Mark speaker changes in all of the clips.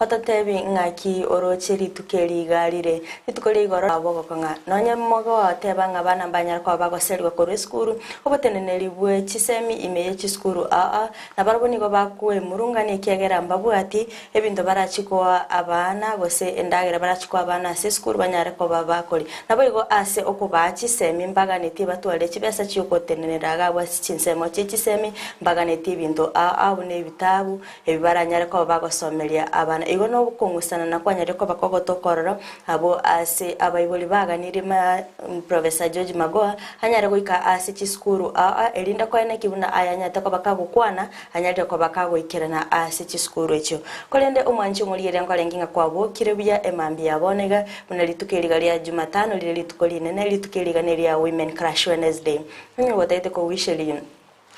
Speaker 1: Ototebi ng'aki oroche rituko eri iga rire rituko ria igoro bogokong'a. Nonye mogoteba ng'a abana mbanyare koba bagoserigwa korwa esukuru, oboteneneri bwe chisemi ime ye chisukuru aa, nabarabwo nigo bakwemurungania ekiagera mbabwati ebinto barachie koa abana gose endagera barachie koa abana ase esukuru banyare koba bakoria. Naboigo ase okobaa chisemi mbaganetie batware chibesa chiogotenenera iga abwo ase chinsemo chie chisemi, mbaganetie ebinto aa aa buna ebitabu, Ebi baranyare koba bagosomeria abana. Igo nokong'usana na kwanyarire koba kogotoka ororo abwo ase abaibori baganirie ma Professor George Magoha anyare goika ase chisukuru aa erinde koeneki buna aya anyarete koba kagokwana anyarire koba kagoikerana ase chisukuru echio. Korende omwanchi omorigereria nkorenge ng'a kwabokire buya emambia ya bono iga buna rituko eriga ria Jumatano rire rituko rinene rituko eriga neria Women Crush Wednesday. Onye gotaete kowisheria.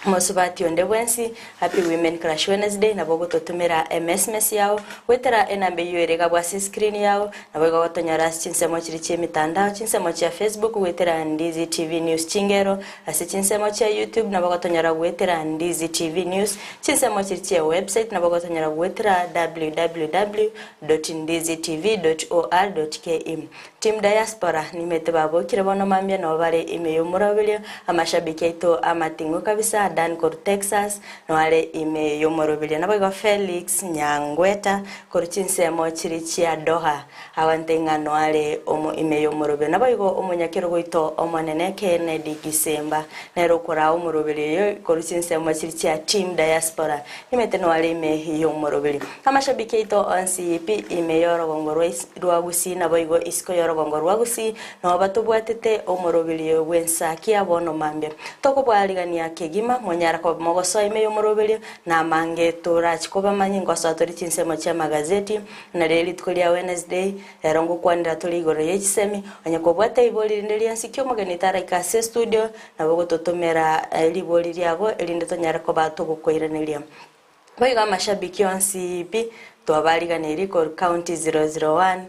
Speaker 1: Mosubati onde bwensi, Happy Women Crush Wednesday, nabo ogototomera emesmes yao goetera enamba eyio ere igabwo ase escreen yao, nabo igo ogotonyora ase chinsemo chiria chi'emitandao, chinsemo chia Facebook goetera Ndizi TV News Chingero, ase chinsemo chia YouTube nabo ogotonyora goetera Ndizi TV News, chinsemo chiria chia website nabo ogotonyora goetera www dot ndizitv dot or dot ke. Team Diaspora nimete babokire bono mambia nabo bare ime y'omoroberio, amashabiki aito amating'u kabisa, Dan korwa Texas noo are ime y'omoroberio, naboigo Felix Nyangweta korwa chinsemo chiria chia Doha agante ng'a noo are omo ime y'omoroberio, naboigo omonyakerogo oito omonene Kennedy Gisemba nere okoraa omoroberio oyo korwa chinsemo chiria chia Team Diaspora nimete noo are ime y'omoroberio. Amashabiki aito onsi pi ime y'orogongo rwa rwa Gusii naboigo isiko y'orogongo rwa Gusii nao batobwatete omoroberio bw'ensakia bono mambia. Tokobwarigania kegima, monyare koba mogosoa ime y'omoroberio, na amange torachi kobamanyia ngosoa tore chinsemo chi'amagazeti, na riria rituko ria Wednesday, rero ngokwanera tore igoro ye chisemi, onye kobwate ibori rinde riensi ki omogeni taraika ase estudio, nabo ogototomera ribori riago erinde tonyare koba togokoiraneria. Boigo amashabiki onsi pi twabariganirie korwa county 001,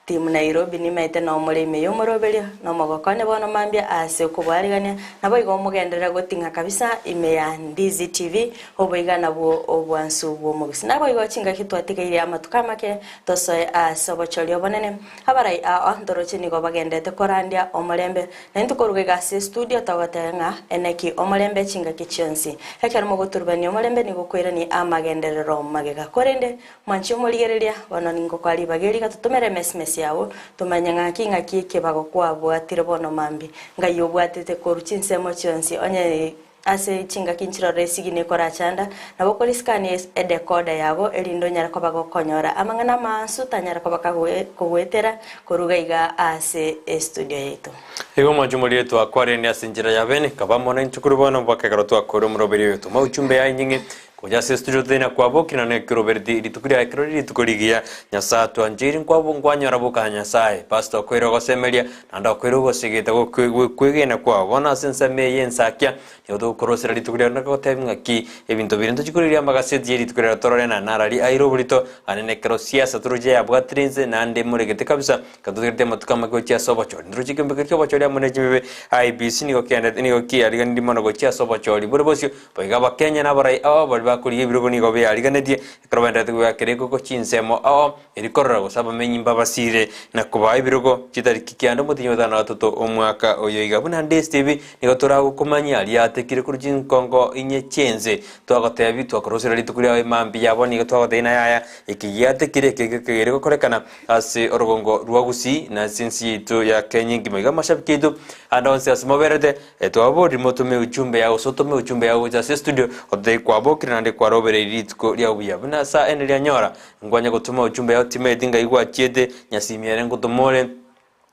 Speaker 1: team Nairobi nimaete nomore ime yomoroberio, nomogoko one bono mambia ase okobwarigania, naboigo mogenderere goting'a kabisa ime ya Ndizi TV, oboiga nabwo obwansu bwomogusii. Naboigo chingaki twatigaire amatuko amake tosoe ase obochori obonene, abarai ao ntoroche nigo bagenderete korandia omorembe, Naintwe koruga iga ase estudio togoteba ng'a eneki omorembe chingaki chionsi. Ekero mogoturubania omorembe nigo okoirania amagenderero magega. Korende, mwanche omorigereria, bono ningokoa ribaga eri iga totomere emesimesi yao, tomanye ng'aki ng'aki ekebago kwabwatire bono mambia. Ngai obwatete korwa chinsemo chionsi onye Ase chingaki nchirore esigini ekorachanda, nabo okorisikania edekoda yago erinde onyare koba gokonyora amang'ana amaansu tanyare koba kagoetera koruga iga ase estudio yaito.
Speaker 2: Igo omwancho omoria twakwarende ase enchera ya bene, kaba amo naintwe korwa bono mpaka ekero twakore omoroberi oyo. Toma uchumbe yaye enying'e gocha ase estudio totari kwabokire na nekerobereti rituko riaye ekero rire rituko rigiya. Nyasae atwancheire nkwabo nkwanyora boka Nyasae. Pastor okoire ogosemeria Naende okoira ogosegeta gw'okwegena kwao. Bono ase ensemo eye y'ensakia, nigo togokorosera rituko riaino na gotebia ng'aki ebinto biria ntochikoriria amagaseti ye rituko riaino torore na narari aire oborito, aande nekero siasa toroche yabwatire inse, naende emoregete kabisa, ekero totigarete amatuko amake gochia ase obochori. Ntoroche ekembekero ki'obochori amo ne chimbibe IEBC nigo kiaendete nigo kiariganirie mono gochia ase obochori bore bosio, boigo Abakenya na abarai ao baria bakorigia ebirogo nigo beariganetie ekero baendererete goakera ekoko chinsemo ao. Erio korora gose abamenyi mbabasiire na kobaa ebirogo chitariki kianda omotienyi o gatano na gatato omwaka oyo iga. Buna ndeste ebi nigo toragokomanyia aria atekire korwa chinkongo inye chi'ense. Twagotebia twakorosera rituko riao emambia yabo nigo twagotebia na yaya eki giatekire eke gekegere gokorekana ase orogongo rwa Gusii na ase ense yaito ya Kenya engima. Iga amashabiki aito ande onsi ase moberete Twaboria motome ujumbe yao gose otome ujumbe yao gocha ase estudio ototebie kwabokire naende kwarobereirie rituko riao buya. Buna asa ende rianyora Nkwanye gotoma ujumbe yao timanyeti ngai gwachiete, nyasimi ere ngotoma ore,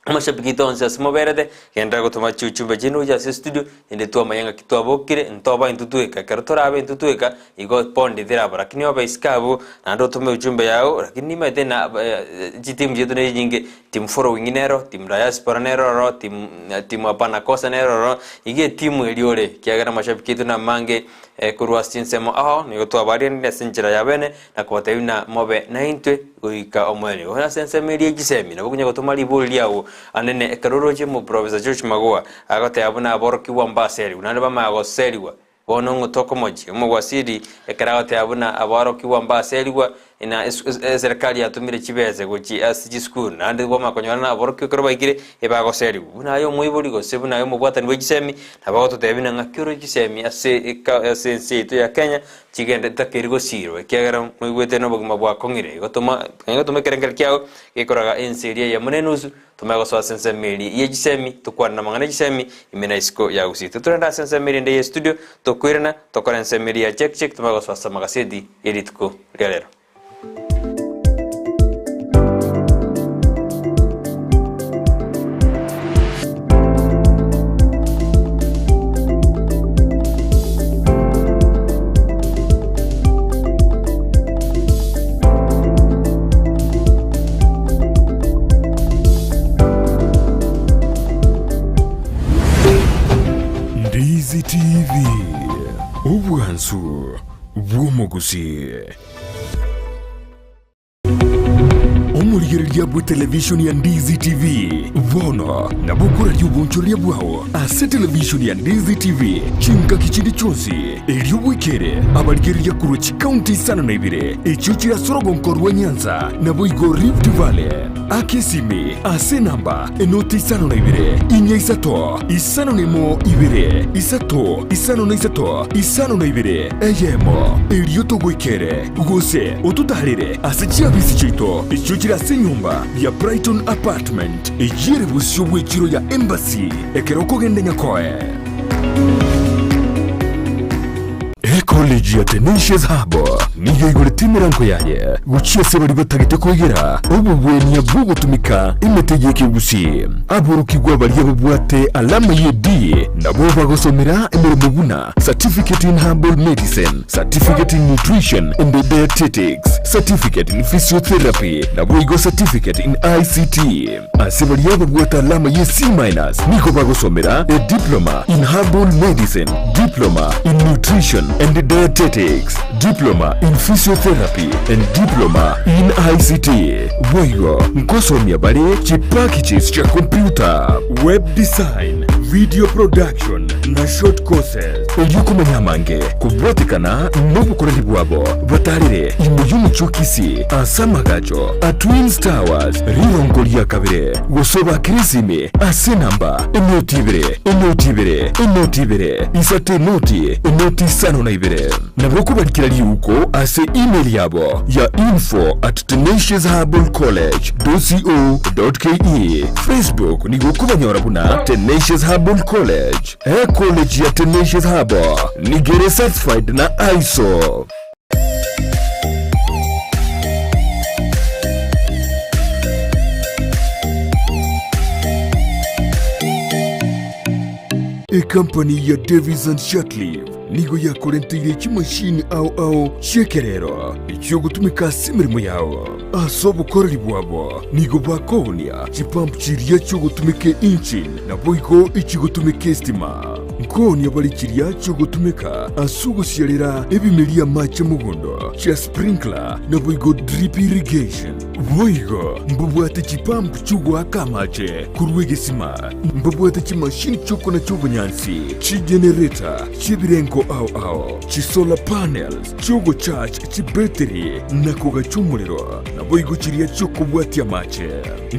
Speaker 2: amashabiki aito onsi ase moberete, genderera gotoma chiujumbe chiaino gocha ase estudio, ende twamanya ng'aki twabokire, ntoba intwe tweka, ekero torabe intwe tweka, igo bondi teraba. Lakini obe isiko abwo, naende otome ujumbe yao, lakini nimanyete na chitimu chiaito ne chinyinge, team following nero, team diaspora nero ororo, team team hapana kosa nero ororo, iga etimu eria ore, ekiagera amashabiki aito namange korwa ase chinsemo ao, nigo twabarianire ase enchera ya bene, Na kobatebia buna mobe naintwe goika omoerio. Gose ase ensemo eria y'echisemi, nabo konya gotoma ribori riao anene ekero oroche omoprofesa George Magoha agoteba buna aborokigwa mbaserigwe, naende bamanya goserigwa. Bono ng'o tokomochia? Omogwasiri ekero agoteba buna aborokigwa mbaserigwa, Na eserekari yatomire chibesa gochia ase chisukuru, naende kwamanya konyora na aborokigwa ekero baikire ebagoserigwa. Buna aye omoibori gose buna aye omobwatani bwe chisemi, nabo ogototebia ng'a ng'aki ore chisemi ase eka ase ense yaito ya Kenya chigende chitakeire gosirwa ekiagera moigwete na obogima bwakong'ire. Igo toma igo toma ekerengerio kiago gekoraga ense eria eyemo na enusu, tomanye gosoa ase ensemo eria ye chisemi, tokwane namang'ana e chisemi ime na isiko ya Gusii. Totorende ase ensemo eria ende ye estudio, tokoirana, tokore ensemo eria ya check check, tomanye gosoa ase amagaseti ye rituko ria rero.
Speaker 3: Ndizi TV, obwansu bw'omogusii. Omorigereria bwe televishoni ya Ndizi TV bono nabo okoraria obonchoreria bwao ase televishoni ya Ndizi TV chingaki chinde chionsi, erio bwekere abarigereria korwa chikaunti isano na ibere echio chire ase orogonko rwa Nyanza naboigo Rift Valley. Aka esimi ase enamba enoti isano na ibere, inya isato, isano na emo ibere, isato, isano na isato, isano na ibere, eyemo, erio togoikere, gose ototaarere ase chiabisi chiaito echio chire ase enyomba ya Brighton Apartment, eyio ere bosio bw'echiro ya Embassy, ekero okogenda Nyakoe. Ecollege ya Tenacious Hub nigo eigorete emerango yaye gochia ase baria batagete koegera obogwenia bw'ogotumeka emete y'ekegusii. Aborokigwa baria babwate alama ye D nabo bagosomera emeremo buna Certificate in Herbal Medicine, Certificate in Nutrition and Dietetics, Certificate in Physiotherapy naboigo Certificate in ICT. Ase baria babwate alama ye C minus nigo bagosomera a Diploma in Herbal Medicine, Diploma in Nutrition and Dietetics, Diploma in Physiotherapy and Diploma in ICT. Boigo nkosomia bare chipackages chia computer, web design, video production na short courses. Erio komanya amange kobwatekana nobokoreri bwabo batarire ime y'omochie o Kisii ase amagacho a Twins Towers rirongo ria kabere gose obakere esimi ase enamba enoti ibere enoti ibere enoti ibere isato enoti enoti isano na ibere. Nabo okobarikera riuko ase email yabo ya info at tenaciousherbalcollege dot co dot ke. Facebook nigo okobanyora buna Tenacious Herbal College. Ecollege ya Tenacious Herbal nigo ere certified na ISO. Ekampani ya Davis and Shirtliff nigo yakorenteire chimashini ao ao chi'ekerero echiogotumeka ase emeremo yao. Ase obokoreri bwabo nigo bakoonia chipump chiria chiogotumeka engine naboigo echigotumeka estima. Nkoonia bare chiria chiogotumeka ase ogosiarera ebimeria amache mogondo chia sprinkler naboigo drip irrigation. Boigo mbabwate chipump chi'ogoaka amache korwa egesima, mbabwate chimashini chi'okonacha obonyansi, chigenerator chi'ebirengo ao ao, chisolar panels chi'ogocharge chibetiri na kogacha omorero, naboigo chiria chi'okobwatia amache.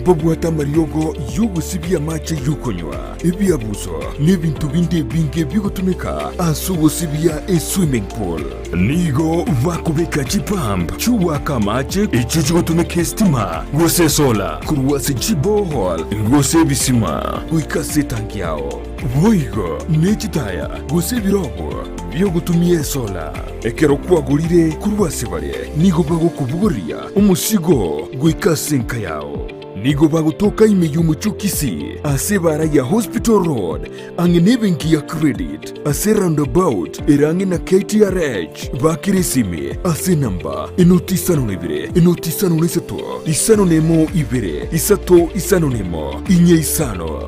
Speaker 3: Mbabwate amariogo y'ogosibia amache y'okonywa, ebiabuso, na ebinto binde ebinge bigotumeka ase ogosibia eswimming pool. Nigo bakobeka chipump chi'ogoaka amache echio chigotumeka esitima gose esola korwa ase chiborehole gose ebisima goika ase etanki yao. Boigo ne chitaya gose ebirogo bi'ogotumia esola. Ekero kwagorire korwa ase bare, nigo bagokobogoria omosigo goika ase enka yao. Nigo bagotoka ime y'omochie o Kisii ase ebaara ya Hospital Road ang'e nebenki ya Credit ase roundabout ere ang'e na KTRH. Bakere esimi ase enamba enoti isano na ibere enoti isano na isato isano na emo ibere isato isano na emo inye isano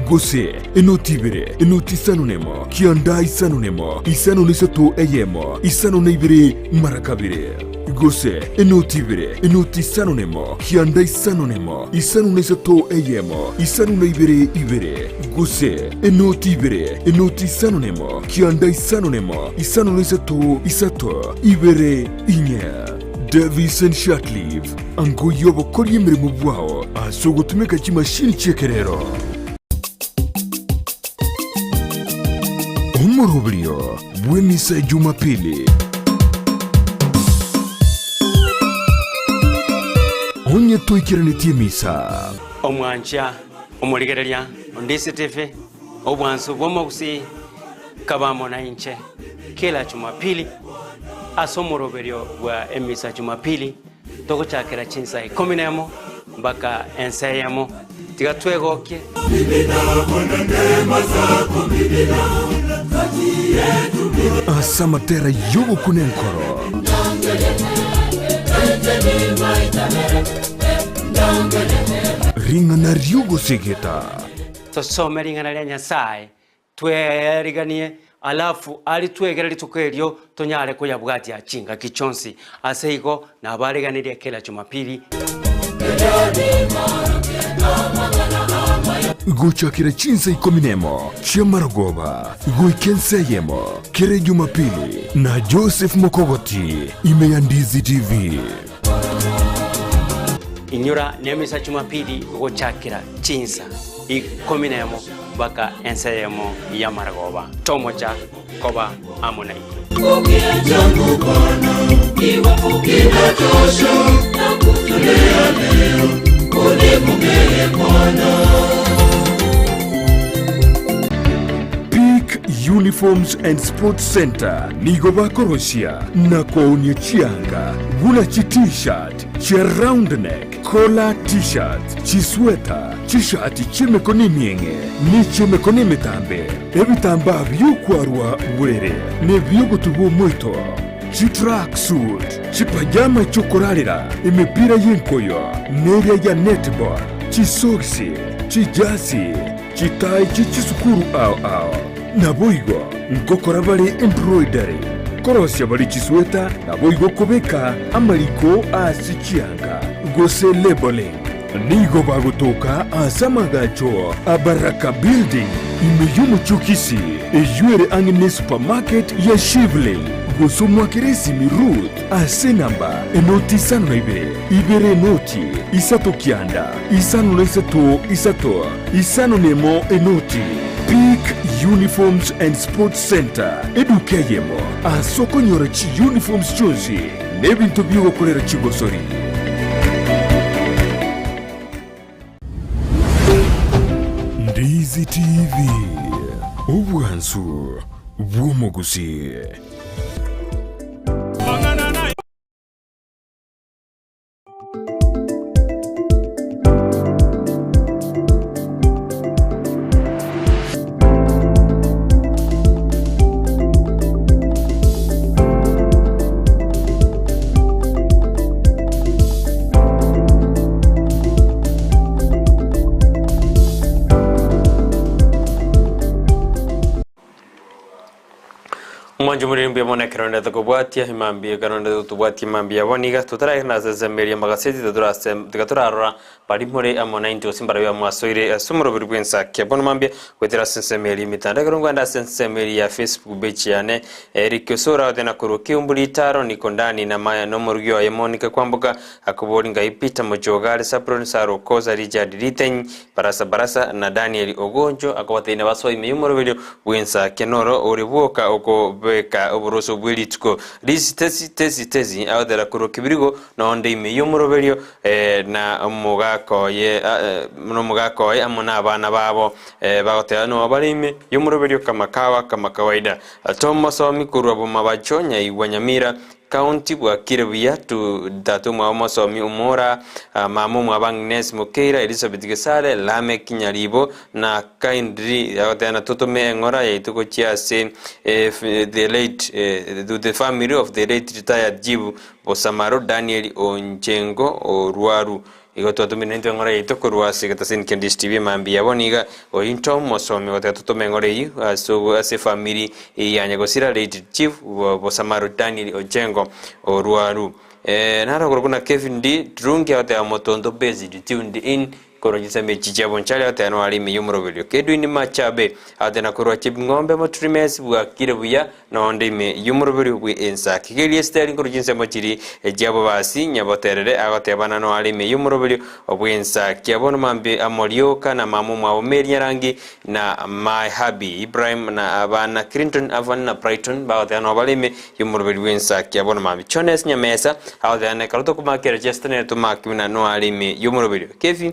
Speaker 3: gose enoti ibere enoti isano na emo kianda isano na emo isano na isato eyemo isano na ibere mara kabere gose enoti ibere enoti isano na emo kianda isano na emo isano na isato eyemo isano na ibere ibere gose enoti ibere enoti isano na emo kianda isano na emo isano na isato isato ibere inye. Davis and Shirtliff, ango y'obokoria emeremo bwao ase ogotumeka chimashini chi'ekerero. Omoroberio bw'emisa ya Jumapili. Onye toikeranetie emisa.
Speaker 4: Omwancha omorigereria onde TV, obwansu bw'omogusii, kaba amo nainche kera Jumapili ase omoroberio bwa emisa Jumapili togochakera chinsa ikomi nemo mpaka ensa eyemo. Tiga twegokie.
Speaker 3: Ase amatera y'ogokuna enkoro. Ring'ana ri'ogosegeta.
Speaker 4: Tosome ring'ana ria Nyasae, Tweeriganie, alafu aria twegere rituko erio tonyare koyabwatia chingaki chionsi. Ase igo nabaariganirie kera Jumapili.
Speaker 3: Gochakera chinsa ikomi nemo chi'amarogoba goika ensa eyemo kera Ejumapili na Joseph Mokogoti ime ya Ndizi TV.
Speaker 4: Inyora nemisa Jumapili gochakera chinsa ikomi nemo mpaka ensa eyemo y'amaragoba. Tomocha koba amo naintwe.
Speaker 3: Peak Uniforms and Sports Center nigo bakorosia na koonia chianga buna chi T-shirt, chia round neck, collar T-shirts, chisweta, chishati chi'emekono emieng'e ne chi'emekono emetambe, ebitambaa bi'okwarwa borere na ebi'ogotuba omoito, chitracksuit, chipajama chi'okorarera, emepira y'enkoyo, na eria ya netball, chisogisi, chijasi, chitai chie chisukuru ao ao. Naboigo ngokora bare embroidery, korosia bare chisweta, naboigo kobeka amariko ase chianga, gose labelling. Nigo bagotoka ase amagacho a Baraka Building, ime y'omochie o Kisii, eyio ere ang'e ne supermarket ya Shivling. Gose omwakere esimi Ruth ase enamba enoti isano na ibere, ibere enoti, isato kianda, isano na isato isato, isano na emo enoti. Peak Uniforms and Sports Centre, eduka eyemo ase okonyora chiuniforms chionsi na ebinto bi'ogokorera chigosori. Ndizi TV, obwansu bw'omogusii.
Speaker 2: Omwancho moriri mbuya mono ekero ndete kobwatia emambia ekero ndete gotobwatia emambia yabo niga totaragenda ase ensemo eria y'amagaseti tiga torarora baria more amo naintwe gose mbarabwo mwasoire ase omoroberi bw'ensakia bono mambia goetera ase ensemo eria y'emetandao ekero nkoenda ase ensemo eria ya Facebook page yane Eric Osoro agoteba korwa Kiumbu Ritaro niko ndani na maya na omorugi oye Monica Kwamboka akobori ngai Peter Mochoga are Sapron Sarah Okosa Richard Riteny Barasa Barasa na Daniel Ogoncho akobateina basoe ime y'omoroberio bw'ensakia noro ore bwoka okobeka oboroso bwe rituko Liz Tesi Tesi Tesi agotera korwa Kibirigo nonde ime y'omoroberio na omogaka oye nomogaka oye amo nabana babo bagoteba noo bare ime y'omoroberio kama kawa kama kawaida Tom Mosomi korwa Bomabacho Nyaigwa Nyamira County bwakire buya tu tata omwabo mosomi omora mama omwabo Agnes Mokeira Elizabeth Gesare Lameck Nyaribo na Kindly agoteba na totome eng'ora yaito gochia ase the late to the family of the late retired Chief Bosamaro Daniel Onchengo Orwaru Igo twatomire naintwe eng'ora yaito korwa ase egetaseni kia Ndishi TV mambia bono iga ointo mosomi goteba totome eng'ora eyio ase ase efamiri ya nyagosira late chief Bosamaro Daniel Ochengo Orwaru. Naro korokwa na Kevin D Trungi agoteba motonto based tuned in. Korwa chisemi echi chia Bonchari agateba noare ime y'omoroberio. Kedwin Machabe agateba korwa Chebing'ombe Motrimes bwakire buya nonde ime y'omoroberio bwe ensa. Kigeri Esteri nkorwa chinsemo chiri chia Bobasi Nyaboterere agateba na noare ime y'omoroberio bw'ensa. Kiabono mambi Amorioka na mama omwabo Mary Nyarangi na my hubby Ibrahim na abana Clinton Avan na Brighton bagoteba nabo bare ime y'omoroberio bw'ensa. Kiabono mambi Jones Nyamesa agoteba nekero tokomakera Chester nere tomaki buna noare ime y'omoroberio. Kefi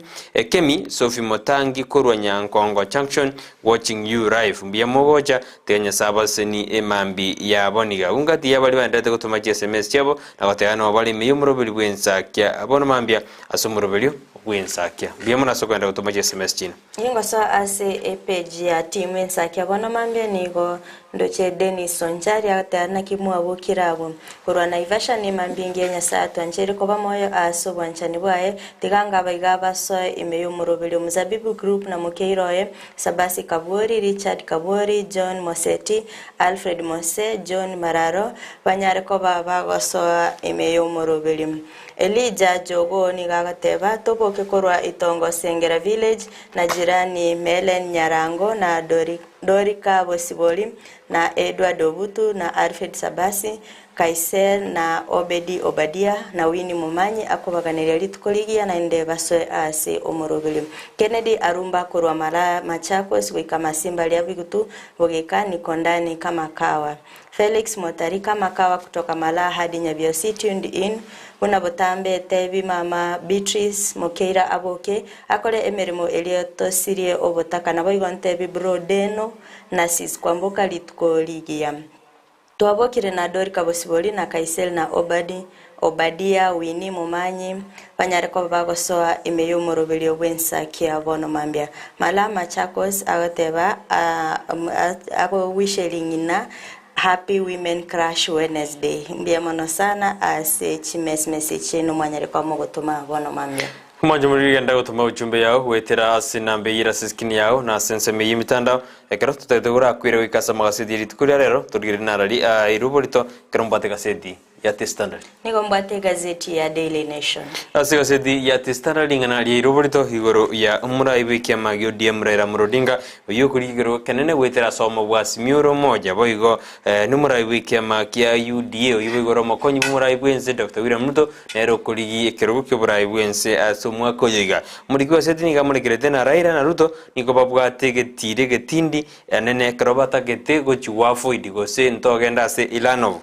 Speaker 2: Kemi Sophie Motangi korwa Nyankongo Junction watching you live mbuya mogocha tiga Nyasae abaseseni emambi yabo niga ungati yabari baenderete gotoma chi sms chiabo na goteba nabo bare ime y'omoroberio bw'ensa kiabono mambia ase omoroberio bw'ensakia. Mbuya mono ase okogenda gotoma chi sms chino.
Speaker 1: Ningosoa ase epage ya team ensakia bono mambia nigo ndoche Dennis Onchari agoteba naki mwabokire abwo. Korwa Naivasha nemambia engiya Nyasae atwancheire koba moyo ase obwanchani bwaye, tiga ngabaiga abasoe ime y'omoroberio Mzabibu Group na mokeire oye, Sabasi Kabwori, Richard Kabwori, John Moseti, Alfred Mose, John Mararo, banyare koba bagosoa ime y'omoroberio. Elijah Jogoo nigo agoteba, Toboke korwa itongo Sengera Village, na jirani Melen Nyarango, na Dorika Bosibori, na Edward Obutu, na Alfred Sabasi, Kaisel, na Obedi Obadia, na Winnie Momanyi, akobaganeria rituko rigiya naende basoe ase omoroberio. Kennedy Arumba korwa Malaa Machakos goika Masimba ria Bigutu, bogeka Nikondani kama kawa. Felix Motarika Makawa kutoka Malaa hadi Nyabiosi tuned in buna botambe etebi mama Beatrice Mokeira aboke akore emeremo eria tosirie obotaka naboigo ntebi bro Deno na sis Kwamboka rituko rigiya. Twabokire na Dorika Bosibori na Kaisel na Obadi Obadia Winnie Momanyi banyare koba bagosoa ime y'omoroberio bw'ensakia bono mambia. Malaa Machakos agoteba agowisheria ng'ina Happy Women Crush Wednesday. Mbuya mono sana ase chimesmesi chiaino mwanyare koba mogotoma bono mambia.
Speaker 2: Omwancho moriri genda gotoma ujumbe yao goetera ase enamba eyio ere ase eskrini yao na ase ensemo eyio y'emitandao ekero totagete gorakwire goika ase amagaseti ye rituko ria rero torigererie narari airwe oborito ekero mbwate egaseti ya The Standard.
Speaker 1: Nigo mbwate egazeti ya Daily Nation.
Speaker 2: Ase egazeti ya The Standard ring'ana riairwe oborito igoro ya omorai bw'ekiama gia ODM Raila Amolo Odinga oyio okorigia ekerogo ekenene goetera ase obomo bwa Azimio la Umoja boigo nomorai bw'ekiama kia UDA oyio boigo ore omokonyi bw'omorai bw'ense Doctor William Ruto nere okorigia ekerogo ki'oborai bw'ense ase omwaka oyo iga. Omoriki bw'egazeti nigo amorekerete na Raila na Ruto nigo babwate egetiri egetindi Enene ekero batagete gochigwa avoid gose ntogenda ase Ilanov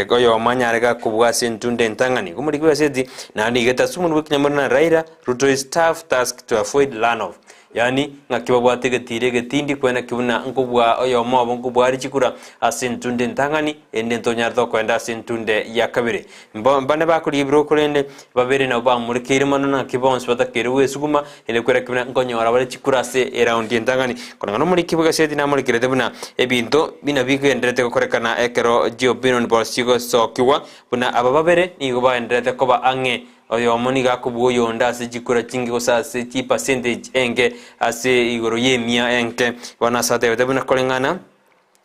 Speaker 2: oyomo anyare gakobua ase entunde entang'ani. Omoriki bw'egaseti naende igete ase omonwa bw'ekenyamorero na Raila, Ruto is tough task to avoid Lanov. Yaani ng'aki babwate egetiro egetindi kwene ki buna nkobua oyomo obo nkobua are chikura ase entunde entang'ani ende ntonyarete okoenda ase entunde ya kabere. Mbo mbane bakorigia ebirogo korende babere nabo bamorekeire mono naki bonsi batakeire gwesuguma Ere kwera ki buna nkonyora bare chikura ase eraundi entang'ani? Koreng'ana nomoriki bw'egaseti namorekerete buna ebinto buna bigendererete gokorekana ekero chiopinion polls chigosokigwa, buna aba babere nigo bagendererete koba ang'e, oyomo nigo akobua oyonde ase chikura chinke gose ase chipercentage enke ase igoro y'emia enke. Bono ase atebete buna koreng'ana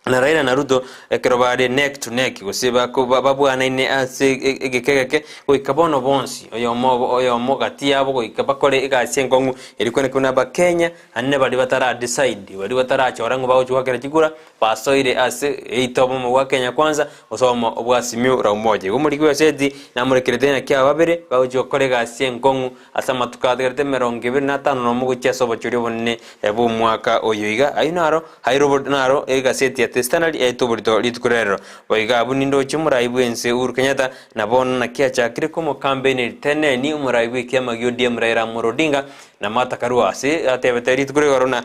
Speaker 2: na Raila na Ruto ekero bare neck to neck gose bako babwanaine ase egeka egeke goika bono bonsi oyomo obo oyomo gati yabo goika bakore egasi enkong'u eri kweneka buna abakenya naende baria batara decide baria batarachora ng'a bagochi goakera chikura basoire ase either obomo bwa Kenya Kwanza gose obomo bwa Azimio la Umoja. Igo omoriki bw'egaseti namorekerete naki aba babere bagochi gokora egasi enkong'u Ase amatuko atigarete emerongo ebere na atano nomo gochia ase obochori obonene bw'omwaka oyo iga. Ayio naro aire naro egaseti ya The Standard yaetwe oborito rituko rero. Boigo abwo nindoche omorai bw'ense Uhuru Kenyatta na bono naki achakire komokampeneri Teneni omorai bw'ekiama gia ODM Raila Amolo Odinga na Martha Karua ase atebete rituko rigoro na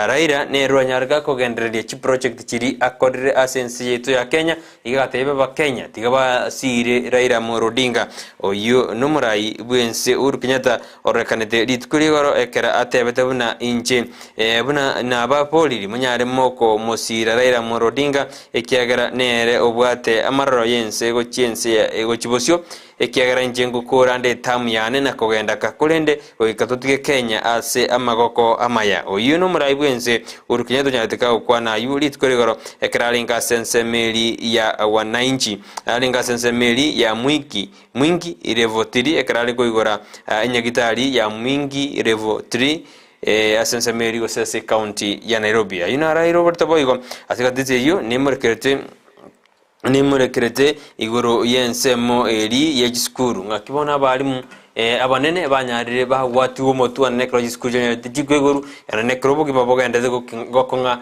Speaker 2: Raila nere oranyare kogendereria chiproject chiria akorire ase ense yaito ya Kenya Iga agatebia Abakenya tiga basiire Raila Amolo Odinga, oyio nomorai bwense Uhuru Kenyatta ororekanete rituko rigoro ekero atebete buna inche buna nababoriri monyare mokomosiira Raila Amolo Odinga ekiagera nere obwate amaroro yense gochia ense gochia bosio. Ekiagera inche ngokoora nde etamu yane na kogenda ka, korende goika totige Kenya ase amagoko amaya. Oyio nomorai bw'ense Uhuru Kenyatta onyarete kagokwana aywo rituko rigoro ekero arenge ase ensemo eri ya wananchi arenge ase ensemo eri ya Mwiki Mwingi Level 3 ekero are koigora enyagitari ya Mwingi Level 3 ase ensemo eri gose ase ekaunti ya Nairobi. Ayio naro aire oborito boigo ase egatiti eyio nemorekerete Nimorekerete igoro y'ensemo eri ye chisukuru, ng'aki bono abalimu abanene banyarire bagwatigwe omotwe anene ekero chisukuru chianyarete chikwa igoro, anene ekero obogima bogendete gokong'a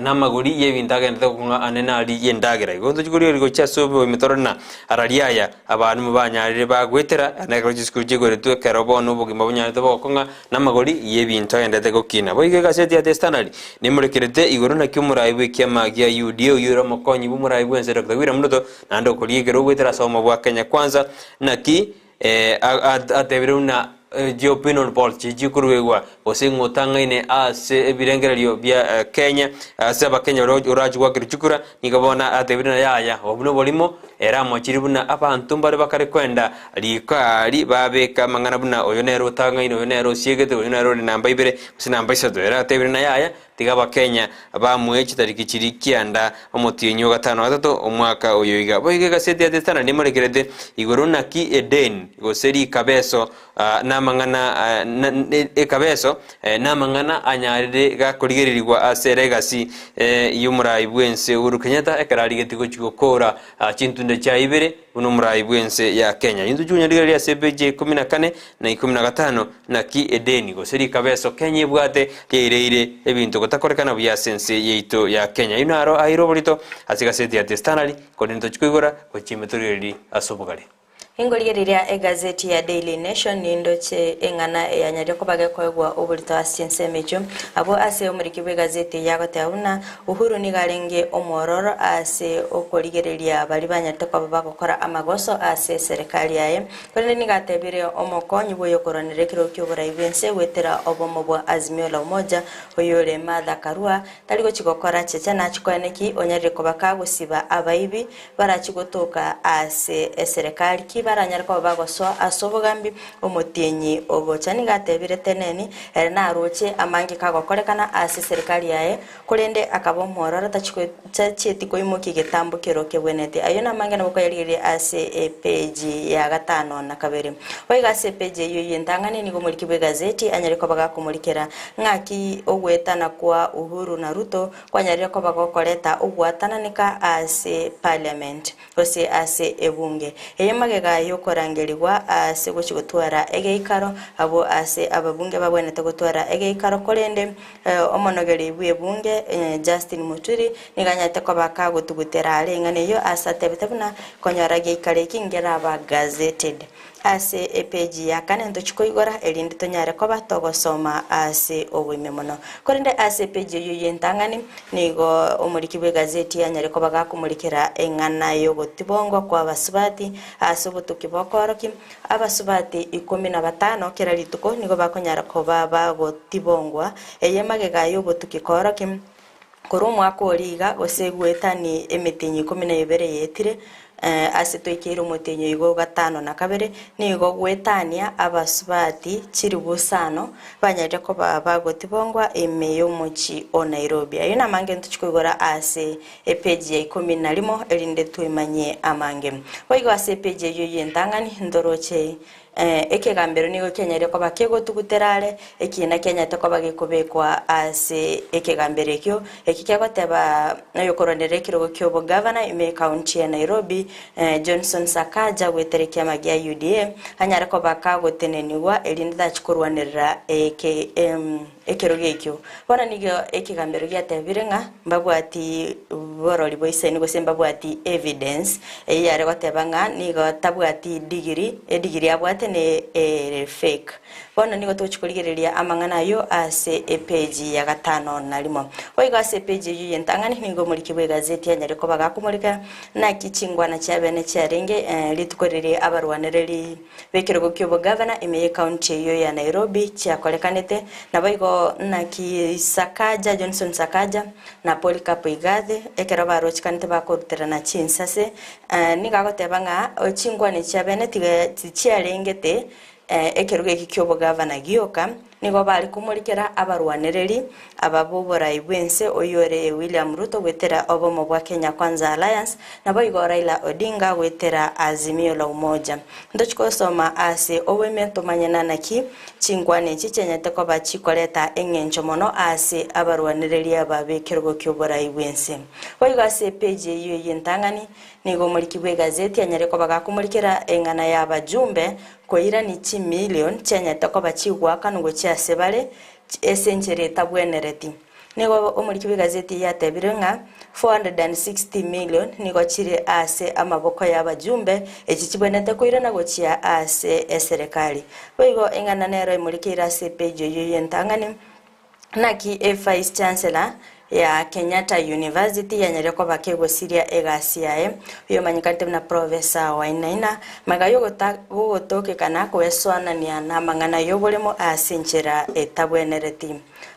Speaker 2: namagori y'ebinto agendete gokong'a anene aria y'endagera. Igo ntochi korigereria gochia ase oboime torore na araria aya abalimu banyarire bagwetera anene ekero chisukuru chigoretwe ekero bono obogima bonyarete bogokong'a Namagori y'ebinto agenderete gokina. Boigo egaseti ya The Standard nemorekerete igoro naki omorai bw'ekiama gia UDA oyio ore omokonyi bw'omorai bw'ense Doctor William Ruto naende okoria ekero ogoetera ase obomo bwa Kenya Kwanza naki atebire buna chi opinion polls chiria chikoruegwa gose ng'a otang'aine ase ebirengererio bia Kenya ase abakenya baria orache goakerwa chikura nigo bono atebire ng'a yaya obwo noborimo Ere amochirie buna abanto mbare bakare kwenda riko aria, babeka amang'ana buna oyo nere otang'aine, oyo nere osiegete, oyo nere ore namba ibere, gose namba isato. Ere atebire naye aya, tiga Abakenya bamoe chitariki chiria kianda omotienyi o gatano na gatato omwaka oyo iga. Boigo egaseti ya The Standard nemorekerete igoro naki Edeni gose rikabeso namang'ana ekabeso namang'ana anyarire gakorigererigwa ase legacy y'omorai bw'ense Uhuru Kenyatta ekero arigetie gochia gokora chintunda chiaye ibere buna omorai bw'ense ya Kenya. Intwe chikonyarigereria ase epeji ya ikomi na kane na ikomi na gatano naki edeni gose rikabeso Kenya ebwate riaireire ebinto gotakorekana buya ase ense yaito ya Kenya. Ayio naro aire oborito ase egaseti ya The Standard korende tochia koigora gochia ime torigererie ase obogare.
Speaker 1: Ingorigereria egazeti ya Daily Nation nindoche eng'ana eyanyaria koba gekoegwa oborito ase chinsemo echio. Abwo ase omoriki bw'egazeti eye agoteba buna Uhuru nigo arenge omwororo ase okorigereria baria banyarete koba bagokora amagoso ase eserekari yaye. Korende nigo atebire omokonyi bw'oyokorwanera ekerogo ki'oborai bw'ense goetera obomo bwa Azimio la Umoja oyore Martha Karua tari gochi gokora checha nachi koeneki onyarire koba kagosiba abaibi Barachie gotoka ase eserekari ki baranyare koba bagosoa ase obogambi? Omotienyi ogocha nigo atebire Teneni, ere naroche amange kagokorekana ase eserekari yaye, korende akaba omwororo tachieti koimokia egetambo kero kebwenerete. Ayio namange nabo koyarigereria ase epeji ya gatano na kabere. Boigo ase epeji eyio y'entang'ani nigo omoriki bw'egazeti anyare koba gakomorikera ng'aki ogwetana kwa Uhuru na Ruto Kwanyarire koba gokoreta ogwatananeka ase parliament gose ase ebunge eye magega y'okorangerigwa ase gochia gotwara egeikaro abwo ase ababunge babwenerete gotwara egeikaro korende omonogeri bw'ebunge Justin Muturi nigo anyarete koba kagotugutera are eng'ana eyio ase atebete buna konyora geikaro eki ngeraba gazetted. Ase epeji ya kane ntochie koigora erinde tonyare koba togosoma ase oboime mono. Korende ase epeji eyio y'entang'ani nigo omoriki bw'egazeti anyare koba gakomorikera eng'ana y'ogotibongwa kw'abasubati ase obotuki bw'okoorokia. Abasubati ikomi na batano kera rituko nigo bakonyara koba bagotibongwa eye magega y'obotuki koorokia. Korwa omwaka oria iga, gose goetania emetienyi ikomi na ebere yaetire, ase toikeire omotienyi oigo o gatano na kabere, nigo goetania abasubati chilifu isano banyarire koba bagotibongwa ime y'omochie o Nairobi. Ayio namange ntochie koigora ase epeji ya ikomi na rimo, erinde twemanyie amange. Boigo ase epeji eyio y'entang'ani ntoroche Ekegambero nigo kianyarire koba kegotugutera are, ekiina kianyarete koba gekobekwa ase ekegambero ekio. Eki kegoteba oyokorwanerera ekerogo ki'obogavana ime y'ekaunti ya Nairobi, Johnson Sakaja goetera ekiama gia UDA, anyare koba kagotenenigwa erinde tachi korwanerera eke ekerogo ekio. Bono nigo ekegambero giatebire ng'a mbabwati borori bwa isaini gose mbabwati evidence eyio yare goteba ng'a nigo tabwati degree, edegree abwate. ne ere fake. Bono nigo togochia korigereria amang'ana ayio ase epeji ya gatano na rimo. Boigo ase epeji eyio y'entang'ani nigo omoriki bw'egazeti anyare koba gakomorika naki chingwana chiabene chiarenge rituko riria abarwanereri b'ekerogo ki'obogavana ime y'ecounty eyio ya Nairobi chiakorekanete, naboigo naki Sakaja, Johnson Sakaja, na Polycarp Igathe ekero barochekanete bakoruterana chinsase, nigo agoteba ng'a chingwana chiabene tiga tichiarengete Ekerogo eki ki'obogavana gioka nigo bare komorikera abarwanereri aba b'oborai bw'ense oyore William Ruto goetera obomo bwa Kenya Kwanza Alliance naboigo Raila Odinga goetera Azimio la Umoja. Ntochi gosoma ase oboime tomanye nanaki chinkwana echi chianyarete koba chikoreta eng'encho mono ase abarwanereri aba b'ekerogo ki'oborai bw'ense. Boigo ase epeji eyio y'entang'ani Nigo omoriki bw'egazeti anyare koba gakomorikera eng'ana y'abajumbe koirani chimilion chianyarete koba chigoakanwa gochia ase bare ase enchera etabwenereti. Nigo omoriki bw'egazeti eyio atebire ng'a 460 million nigo chire ase amaboko y'abajumbe echi chibwenerete koirana gochia ase eserekari. Boigo eng'ana nero emorikeire ase epeji eyio y'entang'ani. Naki evice chancellor ya Kenyatta University yanyarire koba kegosiria egasi yaye, oyomanyekanete buna Professor Wainaina, magega yogotokekana koesoanania namang'ana yoboremo ase enchera etabwenereti.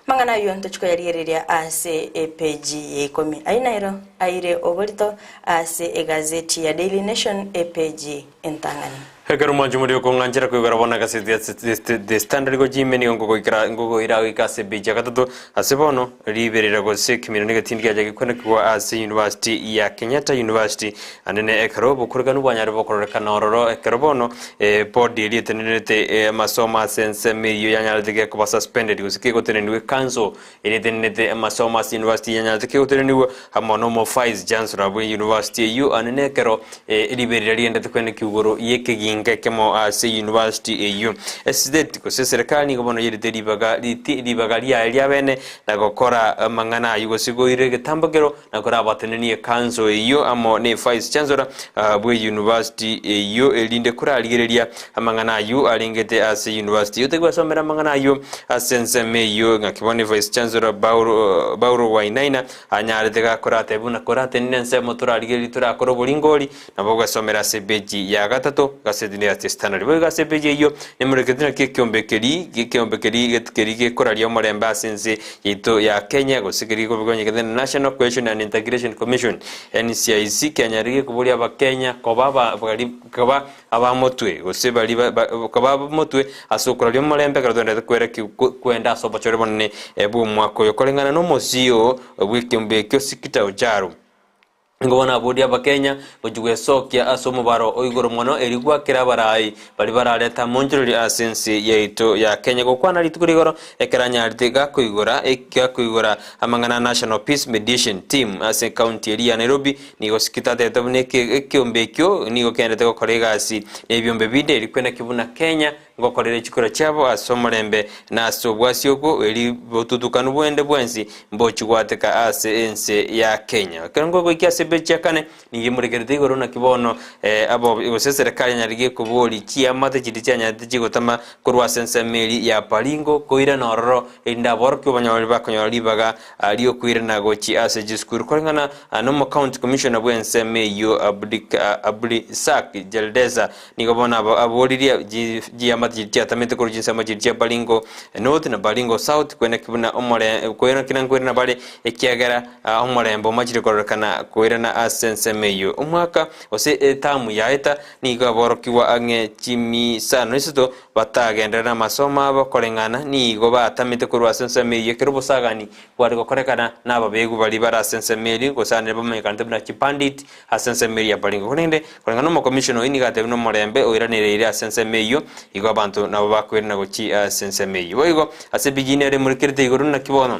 Speaker 1: Amang'ana ayio ntochi koyarigereria ase epeji ya ikomi. Ayio nairo aire oborito ase egazeti ya Daily Nation epeji entang'ani.
Speaker 2: Ekero mwancha omoria okong'anchera koigora bono egaseti ya The Standard gochia ime nigo nkogoikera nkogoira goika ase epeji ya gatato ase bono riberera gose ekemira na egetindi giacha gekwenekigwa ase University ya Kenyatta University anene ekero obokorekanu bwanyare bokororekana ororo ekero bono body eria etenenerete amasomo ase ensemo eyio yanyarete gekoba suspended gose kegoteneniwa ecouncil Eria etenenete amasomo ase university yanyarete kegotenenigwa amo nomo vice chancellor bwe university eyio ane nekero riberera riendete kwenekigwa igoro yekeginka ekemo ase university eyio. Estate gose eserekari nigo bono yerete ribaga riti ribaga riaye riabene na gokora amang'ana ayio gose goira egetambokero na korabatenenie ecouncil eyio amo ne vice chancellor bwe university eyio erinde korarigereria amang'ana ayio arengete ase university eyio. Tagwesomera amang'ana ayio ase ensemo eyio ng'aki bono vice chancellor Bauro Bauro Wainaina anyarete gakoratebe buna koratenene ensemo torarigererie torakore oboringori nabo ogwesomera ase epeji ya gatato gaseti ya The Standard. Boigo ase epeji eyio nemoreketi naki ekiombe keri ekiombe keri keri gekoraria omorembe ase ense yaito ya Kenya gose keri gekobekenyekete na National Cohesion and Integration Commission NCIC kianyarire gekoboria abakenya koba aba bari koba abamotwe gose bari ba ba koba abamotwe ase okoraria omorembe ekero toenderete kwereki kwenda ase obochore bonene bw'omwaka oyo koreng'ana nomosio bw'ekiombe ekio Sikita Ojaro. Nigo bono aboria Abakenya gochia gwesokia ase omobaro o igoro mono erio gwakera abarai baria bararete amonchorori ase ense yaito ya Kenya gokwana rituko rigoro ekero anyarete gakoigora gakoigora amang'ana a National Peace Mediation Team ase ekaunti eria ya Nairobi nigo Sikito atebete buna eke ekeombe ekio nigo keendete gokora egasi na ebiombe binde erio kwenaki buna Kenya Ngokorere chikura chiabo ase omorembe, na ase obwasi obwo eri botutukanu bwende bwensi mbochie gwateka ase ense ya Kenya. Ekero ngogoikia ase ebechi ya kane, nigo imorekerete igoro naki bono abo gose eserekari yanyarire koboria chiamate chiria chianyarete chigotama korwa ase ensemo eria ya Baringo koirana ororo erinde aborokigwa banyore bakonyora ribaga riokoirana gochia ase chisukuru koreng'ana nomo county commissioner bw'ensemo eyio Abdulrisak Jeldeza Nigo bono aba aboririe chiamate chiria chiatamete korwa chinsemo chiria chia Baringo North na Baringo South kweneki buna omore kweneki na nkoirana bare ekiagera omorembe omachire kororekana koirana ase ensemo eyio. Omwaka gose etamu yaeta nigo aborokigwa ang'e chimisano isato batagenderera namasomo abo koreng'ana nigo batamete korwa ase ensemo eyio ekero obosagani bware gokorekana nababegu baria bare ase ensemo eria gose ande bamanyekanete buna chibandit ase ensemo eria ya Baringo. Korende, koreng'ana nomokomishona oyio nigo atebire nomorembe oiranereire ase ensemo eyio, igo abanto nabo bakoirana gochia ase ensemo eyio. Boigo ase ebigini ere emorekerete igoro naki bono?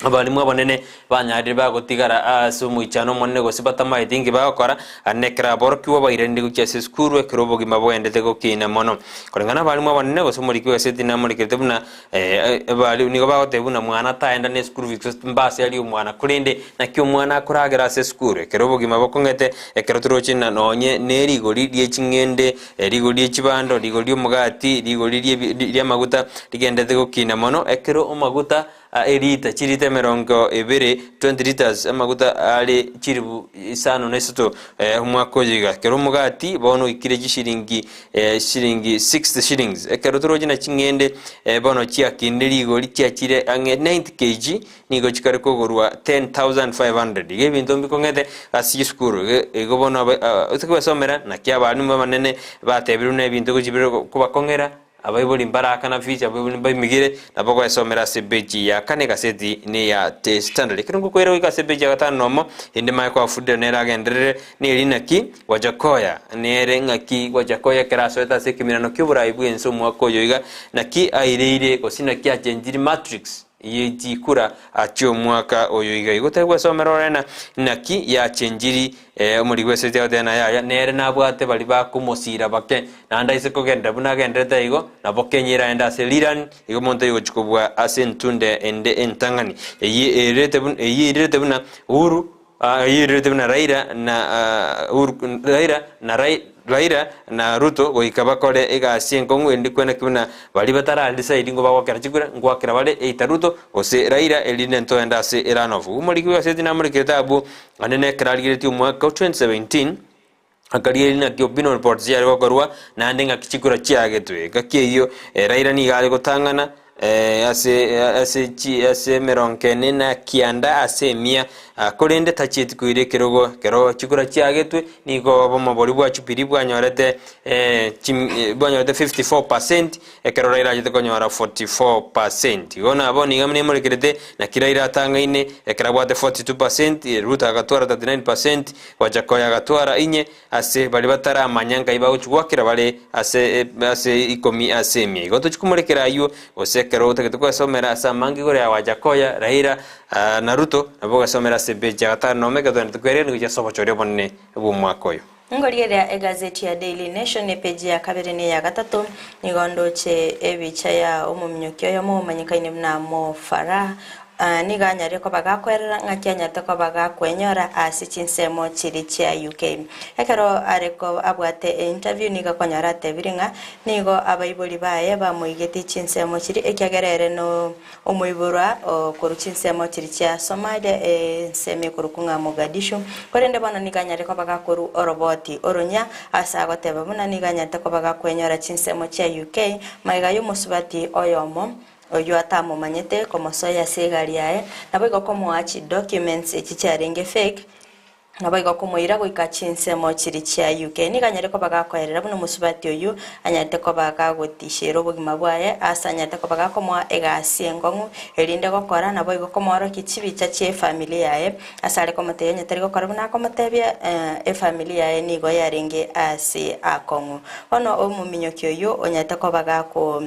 Speaker 2: Abalimu abanene banyarire bagotigara ase omoichano omonene gose batamaeti inki bagokora, ande ekero aborokigwa bairanire gochia ase esukuru ekero obogima boendete gokina mono. Koreng'ana abalimu abanene gose omoriki bw'egaseti namorekerete buna abalimu nigo bagoteba buna mwana taenda na eschool fees gose mbase arie omwana korende naki omwana akoragera ase esukuru ekero obogima bokong'ete ekero toroche na nonye ne rigori rie ching'ende, rigori rie chibando, rigori ri'omogati, rigori riebi ri'amaguta rigendete gokina mono ekero amaguta Erita, chirita emerongo ebere, 20 litres, amaguta are chilifu isano na isato omwaka oyo iga. Kera omogati bono oikire chishilingi shilingi 60 shillings. Ekero toroche na ching'ende bono chiakinire rigori chiachire ang'e 90 kg nigo chikare kogorwa 10,500. Iga ebinto mbikong'ete ase chisukuru igo bono otigwesomera naki abalimu abanene batebire buna ebinto gochibire kobakong'era. Abaibori mbarakana fees, abaibori mbaimigire, nabo gwesomera ase epeji ya kane egaseti neya The Standard. Ekero ngokoira goika ase epeji ya gatano nomo, ende manye kwafundire nere agenderere neri naki Wajakoya nere ng'aki Wajakoya ekero asoete ase ekemirano ki'oborai bw'ense omwaka oyo iga, naki aireire gose naki achenchiri matrix ye chikura chi'omwaka oyo iga. Igo tari gwesomera ore na naki yachenchiri Omoriki bw'esegi agoteba na yaya, nere nabwate baria bakomosiira bake, naende aise kogenderera buna agendererete igo, nabo kenyire aende ase rirani, igo omonto oyio ogochia kobua ase entunde ende entang'ani. Eyio eirerete buna eyio eirerete buna Uhuru, eyio eirerete buna Raila na Uhuru Raila na Rai Raila na Ruto goika bakore egasi enkong'u erinde kwenaki buna baria batara decide ngobagwakera chikura, ngwakera bare either Ruto gose Raila erinde ntoende ase erunoff. Omoriki bw'egaseti namorekerete abwo Naende nekero arigeretie omwaka o 2017, akarigereria naki opinion reports chiare gokorwa, naende ng'aki chikura chiagetwe. Engaki eyio Raila nigo are gotang'ana ase ase chi ase emerongo ene na kianda ase emia, korende tachieti koira ekerogo. Ekero chikura chiagetwe, nigo obomo boria bwa Jubilee bwanyorete bwanyorete 54 percent, Ekero Raila achete konyora 44%. Igo nabo nigo nemorekerete naki Raila atang'aine ekero abwate 42%, Ruto agatwara 39%, Wajackoyah agatwara inye ase baria bataramanya nkai bagochia goakera bare ase ase ikomi ase emia. Igo tochia komorekera aywo gose ekero otagete kwesomera ase amange igoro ya Wajackoyah, Raila na Ruto nabo ogesomera ase epeji ya gatano nomo ekero togenda tokoereria gochia ase obochori obonene bw'omwaka oyo.
Speaker 1: Ngorigereria egazeti ya Daily Nation epeji ya kabere na eya gatato, nigo ndoche ebicha ya omominyoki oyomo omanyekaine buna Mo Farah. Nigo anyarire koba gakoerera ng'aki anyarete koba gakwenyora ase chinsemo chiria chia UK. Ekero are ko abwate einterview nigo akonyora atebire ng'a nigo abaibori baye bamoigetie chinsemo chiria ekiagera ere no Omoiborwa o korwa chinsemo chiria chia Somalia, ensemo ekorokwa ng'a Mogadishu, korende bono nigo anyare koba gakorwa oroboti oronya ase agoteba buna nigo anyarete koba gakwenyora chinsemo chia UK magega y'omosubati oyomo oyio atamomanyete komosoyia ase egari yaye naboigo komoa chidocuments echi chiarenge fake. Naboigo komoira goika chinsemo chiria chia UK. Nigo anyare koba gakoerera buna omosubati oyio anyarete koba gagotishera obogima bwaye ase anyarete koba gakomoa egasi enkong'u erinde gokora naboigo komoorokia chibicha chi'efamiri yaye ase are komotebia onye tari gokora buna akomotebia efamiri yaye nigo yarenge ase akong'u. Bono omominyoki oyio onyarete koba gako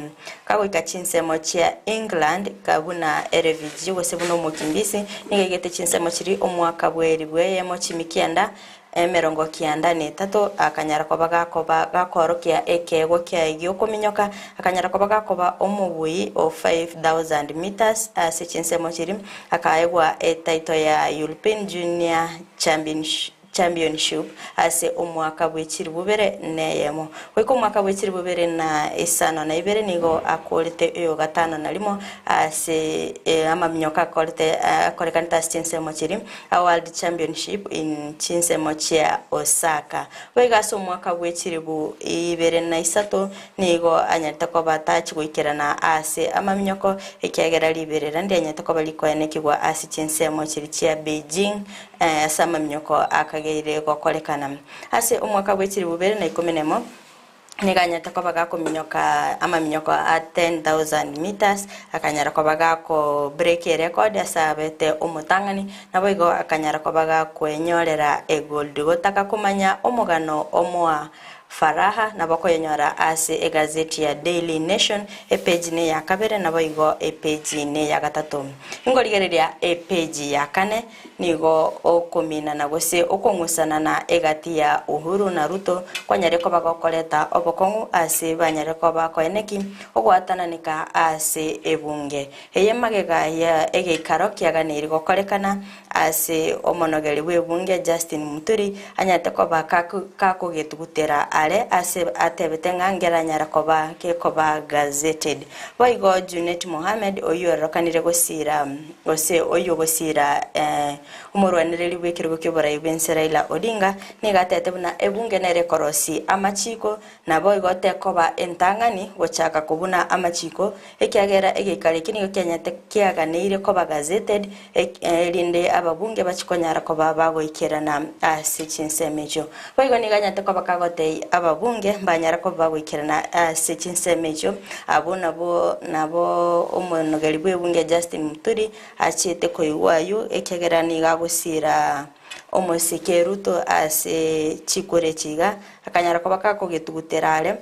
Speaker 1: Kagoika chinsemo chia England buna erefugee gose buna omokimbisi, nigo aigete chinsemo chiria omwaka bw'elifu eyemo chimi kianda emerongo kianda na etato, akanyara koba gakoba gakoorokia ekeegwa kiaye gi'okominyoka, akanyara koba gakoba omobui o 5000 metres ase chinsemo chiria, akaegwa etitle ya European Junior Championship. Championship ase omwaka bwe chilifu bibere na eyemo. Goika omwaka bwe chilifu bibere na isano na ibere nigo akorete oyo gatano na rimo ase amaminyoka akorete akorekanete ase chinsemo chiria a World Championship in chinsemo chia Osaka. Boigo ase omwaka bwe chilifu ibere na isato nigo anyarete koba tachi goikerana ase amaminyoko ekiagera riberera ndianyarete koba rikoenekigwa ase chinsemo chiria chia Beijing Ase amaminyoko akageire gokorekana. Ase omwaka bwe chilifu bibere na ikomi nemo, nigo anyarete koba gakominyoka amaminyoko a 10,000 meters, akanyara koba gako break erecord ase abete omotang'ani, naboigo akanyara koba gakwenyorera egold. Gotaka komanya omogano omoa. Faraha nabo okoyenyora ase egazeti ya Daily Nation epeji ne ya kabere naboigo epeji ne ya gatato. Inkorigereria epeji ya kane nigo okominana gose okong'usanana egati ya Uhuru na Ruto kwanyare koba gokoreta obokong'u ase banyare koba koeneki ogwatananeka ase ebunge. Eye magega ya egeikaro kiaganeirie gokorekana ase omonogeri bw'ebunge Justin Muturi anyarete koba kakogetugutera are ase atebete ng'a ngeranyare koba gekoba gazetted. Boigo Junet Mohammed oyio orokanire gosira gose oyio ogosira omorwanereri bw'ekerogo ki'oborai bw'ense Raila Odinga nigo atebete buna ebunge nere ekorosia amachiko Naboigo tekoba entang'ani gochaka kobuna amachiko, ekiagera egeikaro eke nigo kianyarete kiaganeire koba gazetted, erinde ababunge bachie konyara koba bagoikerana ase chinsemo echio. Boigo nigo anyarete koba kagotebia ababunge mbanyara koba bagoikerana ase chinsemo echio, abwo nabwo nabo omonogeri bw'ebunge Justin Muturi achiete koigwa ayio, ekiagera nigo agosiira omosike Ruto ase chikura echi iga, Akanyara koba kakogetugutera are,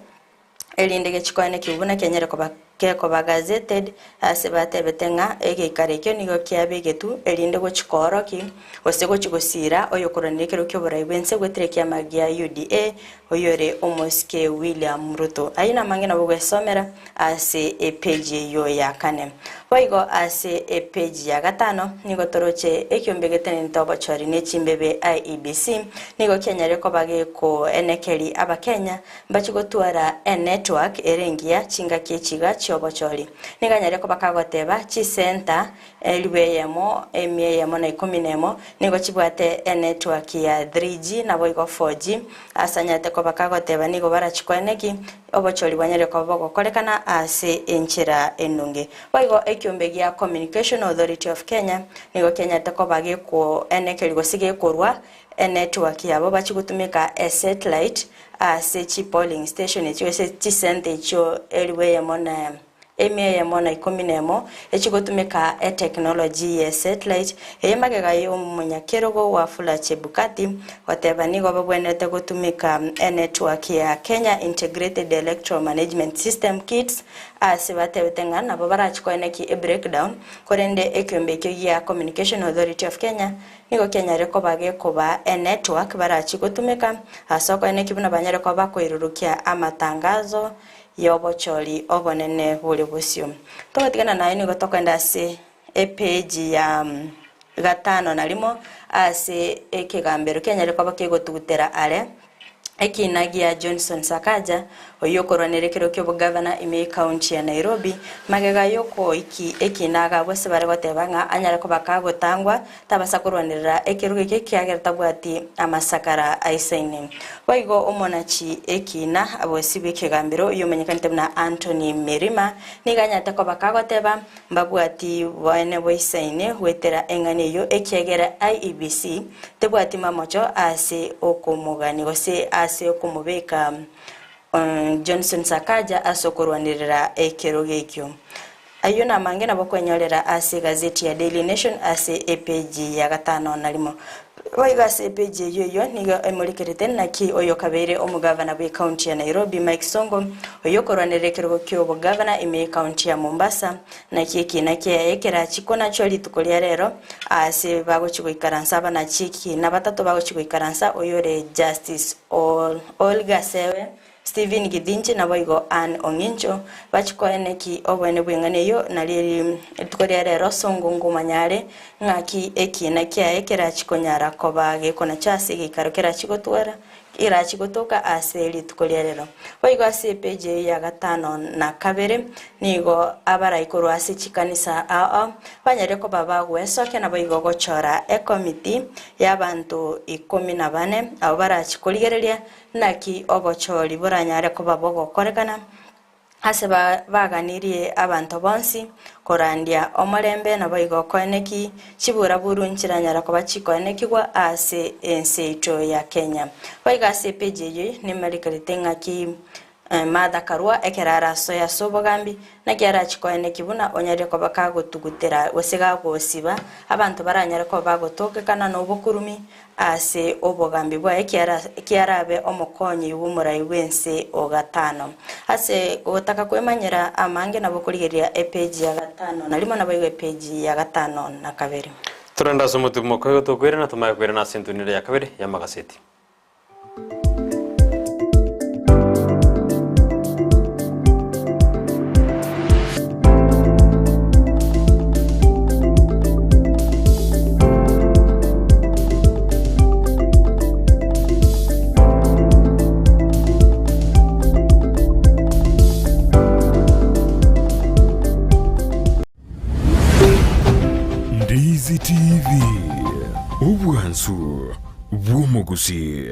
Speaker 1: erinde gechikoene kiu buna kianyare koba gekoba gazetted, ase batebete ng'a egeikaro ekio nigo kiabegetwe erinde gochia koorokia, gose gochia gosiira oyokorwania ekerogo ki'oborai bw'ense goetera ekiama gia UDA, oyore omosike William Ruto. Ayio namange nabo gwesomera ase epeji eyio ya kane. Boigo ase epeji ya gatano nigo toroche ekiombe getenenete obochori ne chimbebe IEBC nigo kianyarire koba gekoenekeria abakenya mbachi gotwara enetwork ere engiya chingaki echiga chiobochori. Nigo anyarire koba kagoteba chisenta elifu eyemo emia eyemo na ikomi na emo nigo chibwate enetwork ya 3G naboigo 4G ase anyarete koba kagoteba nigo barachi koeneki Obochori bwanyarire koba bogokorekana ase enchera enunge. Boigo ekiombe gia Communication Authority of Kenya nigo kianyarete koba gekoenekeria gose gekorwa enetwork yabo bachie gotumeka esatellite ase chipolling station echio gose chisenta echio elifu eyemo na emia eyemo na ikomi na emo echigotumeka etechnology ye satellite eye magega y'omonyakerogo Wafula Chebukati goteba nigo babwenerete gotumeka enetwork ya Kenya Integrated Electoral Management System, KIETS, ase batebete ng'a nabo barachi koenekia ebreakdown korende ekiombe ekio gia Communication Authority of Kenya nigo kianyarire koba gekoba enetwork barachi gotumeka ase okoenekia buna banyare koba bakoirurukia amatangazo y'obochori obonene bore bosio. Togotigana naye nigo tokoenda ase epeji ya gatano na rimo ase ekegambero kianyare koba kegotugutera are ekina gia Johnson Sakaja oyio okorwanera ekero ki'obogavana ime y'ecounty ya Nairobi magega y'okoiki ekina agabwe ase bare goteba ng'a anyare koba kagotangwa tabasa korwanerera ekerogo eke ekiagera tabwati amasakara aisaine. Boigo omonachi ekiina bosibwe ekegambero oyio omanyekanete buna Anthony Mirima nigo anyarete koba kagoteba mbabwati boene boisaine goetera eng'ana eyio ekiagera IEBC tebwati mamocho ase okomogani gose ase okomobeka Johnson Sakaja ase okorwanerera ekerogo ekio. Ayio namange nabo kwenyorera ase egazeti ya Daily Nation ase epeji ya gatano na rimo. Boigo ase epeji eyio eyio nigo emorekerete naki oyo okabeire omogavana bw'ecounty ya Nairobi Mike Sonko oyio okorwanerera ekerogo ki'obogavana ime y'ecounty ya Mombasa naki ekiina kiaye kerachikwe nachio rituko ria rero ase bagochi goikaransa abanachi ekiina batato bagochi goikaransa oyore Justice Olga Sewe Stephen Githinji naboigo Ann Ong'incho bachie koeneki oboene bw'eng'ana eyio, nario rituko ria rero Songo ngomanya are ng'aki ekiina kiaye kerachie konyara koba gekonacha ase egeikaro kerachie gotwara kerachie gotoka ase rituko ria rero. Boigo ase epeji eyio ya gatano na kabere nigo abarai korwa ase chikanisa ao ao banyarire koba bagwesokia naboigo gochora ekomiti y'abanto ikomi na bane abwo barachie korigereria Naki obochori boranyare koba bogokorekana ase baganirie abanto bonsi korandia omorembe, naboigo koeneki chiburaburu nchiranyare koba chikoenekigwa ase ense yaito ya Kenya. Boigo ase epeji eyio nimarikerete ng'aki. Martha Karua ekero arasoe ase obogambi, naki arachie koeneki buna onyarire koba kagotugutera gose gagosiba abanto baranyare koba bagotokekana nobokurumi ase obogambi bwaye ekiara abe omokonyi bw'omorai bw'ense o gatano. Ase gotaka kwemanyera amange nabo okorigereria epeji ya gatano na rimo naboigo epeji ya gatano na kabere.
Speaker 2: Torende ase omotuko mokoigo tokoirana tomanye koirana ase entunire ya kabere y'amagaseti.
Speaker 3: Ndizi TV, obwansu bw'omogusi.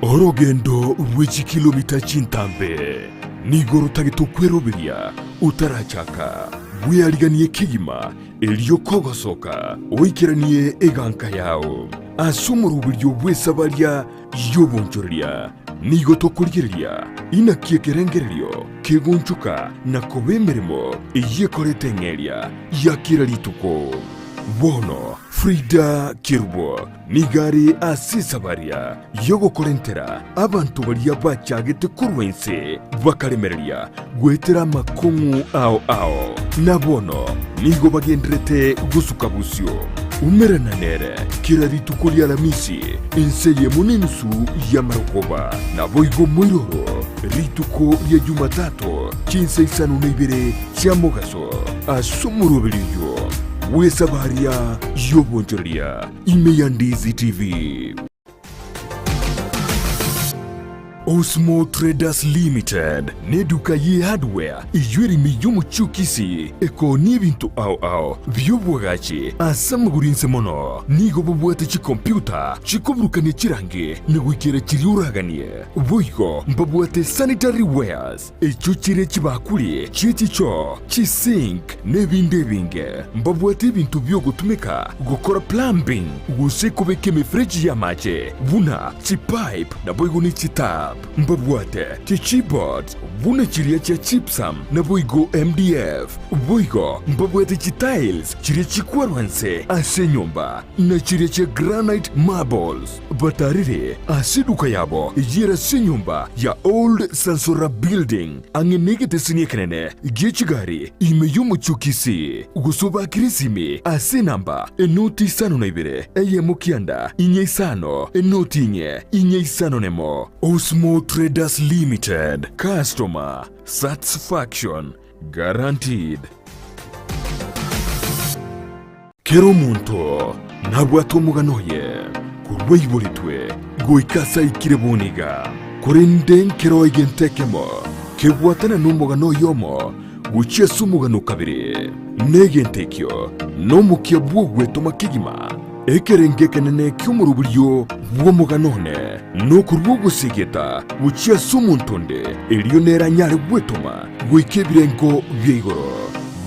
Speaker 3: Orogendo rwe chikilomita chintambe nigo rotagete okweroberia otarachaka. Bweariganie kegima Erio kogosoka oikeranie eganka yao ase omoroberio bw'esabaria y'obonchoreria, nigo tokorigereria inaki ekerengererio kegonchoka na koba emeremo eyio ekorete eng'eria ya kera rituko. Bono Frida Kerubo nigo are ase esabaria y'ogokorentera abanto baria bachagete korwa inse bakaremereria goetera amakong'u ao ao, na bono nigo bagenderete gosuka bosio. Umerana nere kera rituko ri'Alamisi inse eyemo nenusu y'amarogoba, naboigo moiroro rituko ria Jumatato chinsa isano na ibere chia mogaso ase omoroberio oyio bw'esabaria y'obonchoreria ime ya Ndizi TV. Osmo Traders Limited neduka ye hardware eyio ere ime y'omochie o Kisii ekoonia ebinto ao ao bi'obwagachi ase amagoro inse mono. Nigo bobwate chikompyuta chikoburukania chirangi na goikera chiria oraganie. Boigo mbabwate sanitary wares echio chire chibakuri chie chichoo, chisink na ebinde ebinge. Mbabwate ebinto bi'ogotumeka gokora plumbing gose kobeka emefereji y'amache buna chipipe naboigo ne chitap. Mbabwate chichipboards buna chiria chia gypsum naboigo MDF. Boigo mbabwate chitiles chiria chikwarwa nse ase enyomba na chiria chia granite marbles. Batarire ase eduka yabo eyio ere ase enyomba ya Old Sansora Building, ang'e negeteseni ekenene gie chigari ime y'omochie o Kisii, gose obakire esimi ase enamba enoti isano na ibere, eyemo kianda, inye isano, enoti inye, inye isano nemo. Osmo Traders Limited, Customer Satisfaction Guaranteed. Kera omonto nabwate omogano oye korwa aiboretwe goika ase aikire bono iga, korende nkero egento ekemo kebwatana nomogano oyomo gochia ase omogano o kabere, na egento ekio nomokia bw'ogwetoma kegima. Ekerengo ekenene ki'omoroberio bw'omogano one nokorua ogosegeta gochia ase omonto onde, erio nere anyare gwetoma goika ebirengo bia igoro.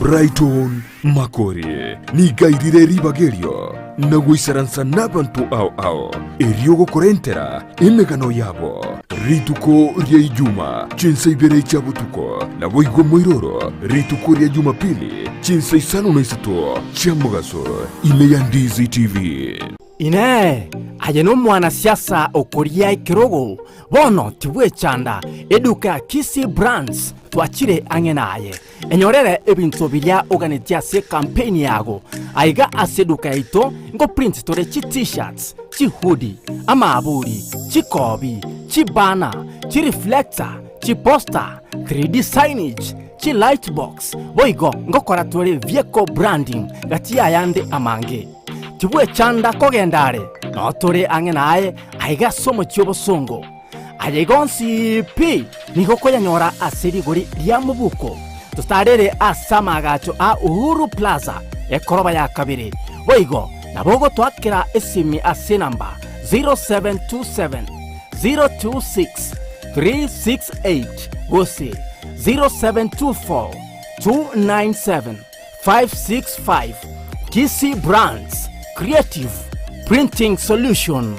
Speaker 3: Brighton Makori nigo airire ribaga erio na goisaransa nabanto ao ao, erio gokorentera emegano yabo. Rituko ria Ijuma, chinsa ibere chia botuko, naboigo moiroro rituko ria Jumapili, chinsa isano na isato chia mogaso, ime ya Ndizi TV.
Speaker 5: Inee! Aye nomwanasiasa okoria ekerogo? Bono tibwechanda, eduka ya Kisii Brands twachire ang'e naye. Enyorere ebinto biria oganetie ase ekampeini yago. Aiga ase eduka yaito ngoprint tore chi T-shirts, chihoodie, amaaburi, chikobi, chibanner, chireflector, chiposter, 3D signage, chilightbox, boigo ngokora tore vehicle branding gati y'ayande amange. Tibwechanda kogenda are, noo tore ang'e naye aiga ase omochie obosongo. Aya igo onsi pi nigo okoyanyora ase rigori ria mobuko. Totarere ase amaagacho a Uhuru Plaza, ekoroba ya kabere. Boigo nabo ogotoakera esimi ase enamba 0727 026 368 gose 0724. 297 565 Kisii Brands Creative Printing Solution.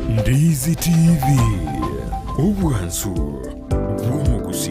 Speaker 3: Ndizi TV, obwansu bw'omogusii.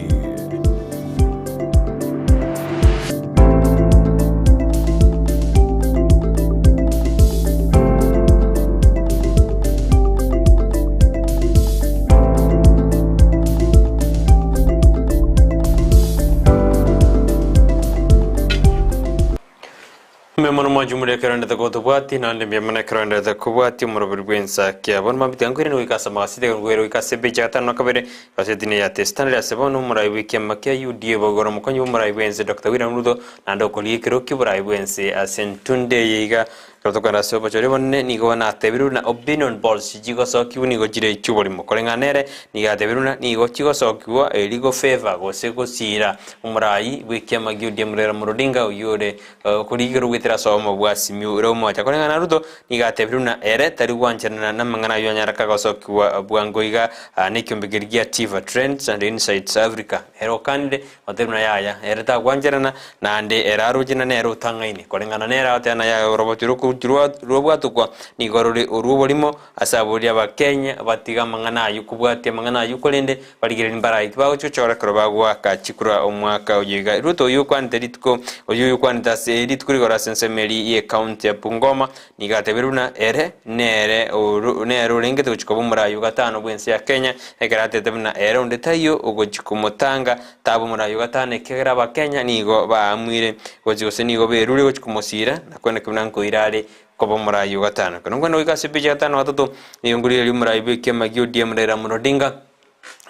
Speaker 2: Mbuya mono mwajumuri ekero endete gotobwati naende mbuya mono ekero endete kobwatia omoroberi bw'ensa kia bono mambia nkoirane goika ase amagaseti nkoirane goika ase epeji ya gatano na kabere Egaseti eye ya The Standard ase bono omorai bw'ekiama kia UDA bogoro omokonyi bw'omorai bw'ense Doctor William Ruto naende okorigia ekero ki'oborai bw'ense ase entunde eye iga ekero tokogenda ase obochori obonene nigo natebirwe buna opinion polls chigosokiwa nigo chire chi'oborimo koreng'ana nere nigo atebirwe buna nigo chigosokigwa eri go favour gose gosira omorai bw'ekiama gia ODM Raila Amolo Odinga oyio ore Okorigerwa goetera ase obomo bwa Simiyu ore omocha. Koreng'ana na Ruto, nigo atebire buna ere tari gwancherana namang'ana ayio anyare kagosokigwa bwango iga nekiombe keria gia Tiva Trends and Insights Africa. Ere okanire gotebia buna yaya ere tagwancherana naende ere aroche na nere otang'aine. Koreng'ana nere agoteba na yaya oroboti rwabwatokwa nigo rore orw'oborimo ase aboria Abakenya batige amang'ana ayio kobwatia amang'ana ayio korende Barigereria mbaraiki bagochia gochora ekero bagoaka chikura omwaka oyo iga. Ruto oyio okwanete rituko oyio oyokwanete ase rituko rigoro ase ensemo eria y'ecounty ya Bungoma nigo atebire buna ere nere oru nere orengete gochia koba omorai o gatano bw'ense ya Kenya ekero atebete buna ere onde taiyo ogochia komotanga tabe omorai o gatano ekiagera abakenya nigo baamuire gochia gose nigo berure gochia komosira na koeneki buna nkoira are koba omorai o gatano. Ekero nkwenda goika ase epeji ya gatano na gatato nigo nkorigereria omorai bw'ekiama gia ODM Raila Amolo Odinga.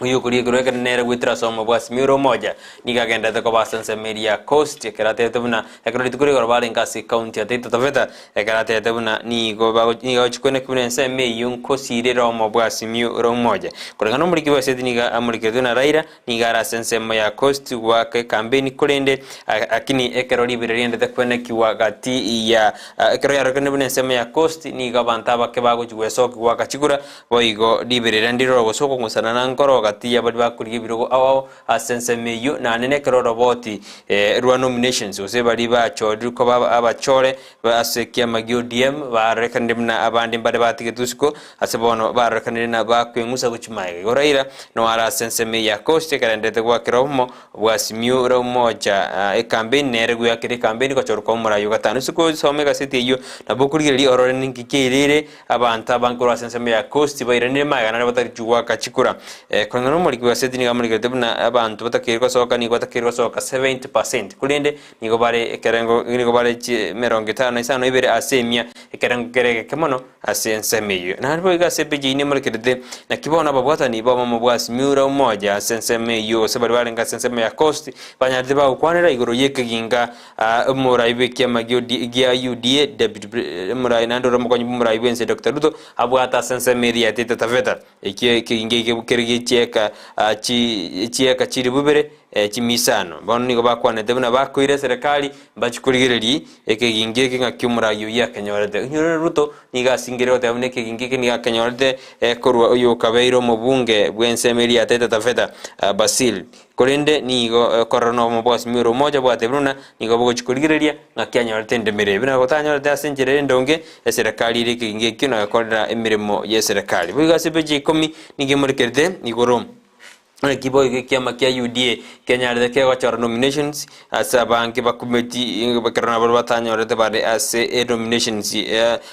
Speaker 2: Oyio okoria ekero ekero nere goetera ase obomo bwa Simioro omoja, nigo agenderete koba ase ensemo eria ya Coast, ekero atebete buna ekero rituko rigoro barenge ase ecounty ya Taita Taveta, ekero atebete buna nigo bago nigo agochia koeneki buna ensemo eyio nkosirera obomo bwa Simioro omoja. Koreng'ana nomoriki bw'esegi nigo amorikeretwe na Raila, nigo are ase ensemo ya Coast goaka ekampeni korende lakini ekero ribero riendete koenekigwa gati ya ekero yarorekanire buna ensemo ya Coast nigo abanto abake bagochia gwesokia goaka chikura. Boigo riberera ndiroro gose okong'usana na nkoro gati y'abaria bakorigia ebirogo ao ao ase ensemo eyio, naende nekero oroboti rwa nominations gose baria bachorirwe koba abachore ase ekiama gia ODM barorekanire buna abande mbare batigetwe isiko ase bono barorekanire na bakweng'usa gochia magega. Igo Raila noyo are ase ensemo eye ya Coast ekerenderete goakera obomo bwa Simiyu ore omocha ekampeni nere goakera ekampeni gochorwa kwa omorai o gatano. Isiko osome egaseti eyio nabo okorigereria orore ninki kiairire Abanto abange korwa ase ensemo ya Coast bairanire magega naria batari goaka chikura. Koreng'ana nomoriki bw'egaseti nigo amorikerete buna abanto batakeire gosoka nigo batakeire gosoka 70%, korende nigo bare ekerengo nigo bare chi emerongo etano na isano na ibere ase emia, ekerengo kere egeke mono ase ensemo eyio. Naende boigo ase epeji eyio nemorikerete naki bono ababwatani b'obomo bwa Simiura Umoja ase ensemo eyio gose baria barenge ase ensemo ya Coast banyarete bagokwanera igoro y'ekeginga Omorai bw'ekiama gia UDA, Deputy Pre, omorai naende ore omokonyi bw'omorai bw'ense Doctor Ruto abwate ase ensemo eria ya Taita Taveta. Ekio ekeginga eke kere gie chieka chi chieka chilifu ibere chimia isano. Bono nigo bakwanete buna bakoira eserekari mbachie korigereria ekeginga eke ng'aki omorai oyio akenyorete. Onyore Ruto nigo asingire goteba buna ekeginga eke nigo akenyorete korwa oyokabeire omobunge bw'ensemo eria ya Taita Taveta Basil. Korende nigo korora nobomo bwa Simioro omocha bwatebire buna nigo bogochia korigereria ng'aki anyorete endemero eye, buna gotanyorete ase enchera ere endonge, eserekari ere ekegingo ekio na gekorera emeremo y'eserekari. Boigo ase epeji ya ikomi nigo emorekerete igoro naki boigo ekiama kia UDA kenyarete kegochora nominations ase abange bakumeti ekero nabo batanyorete bare ase enominations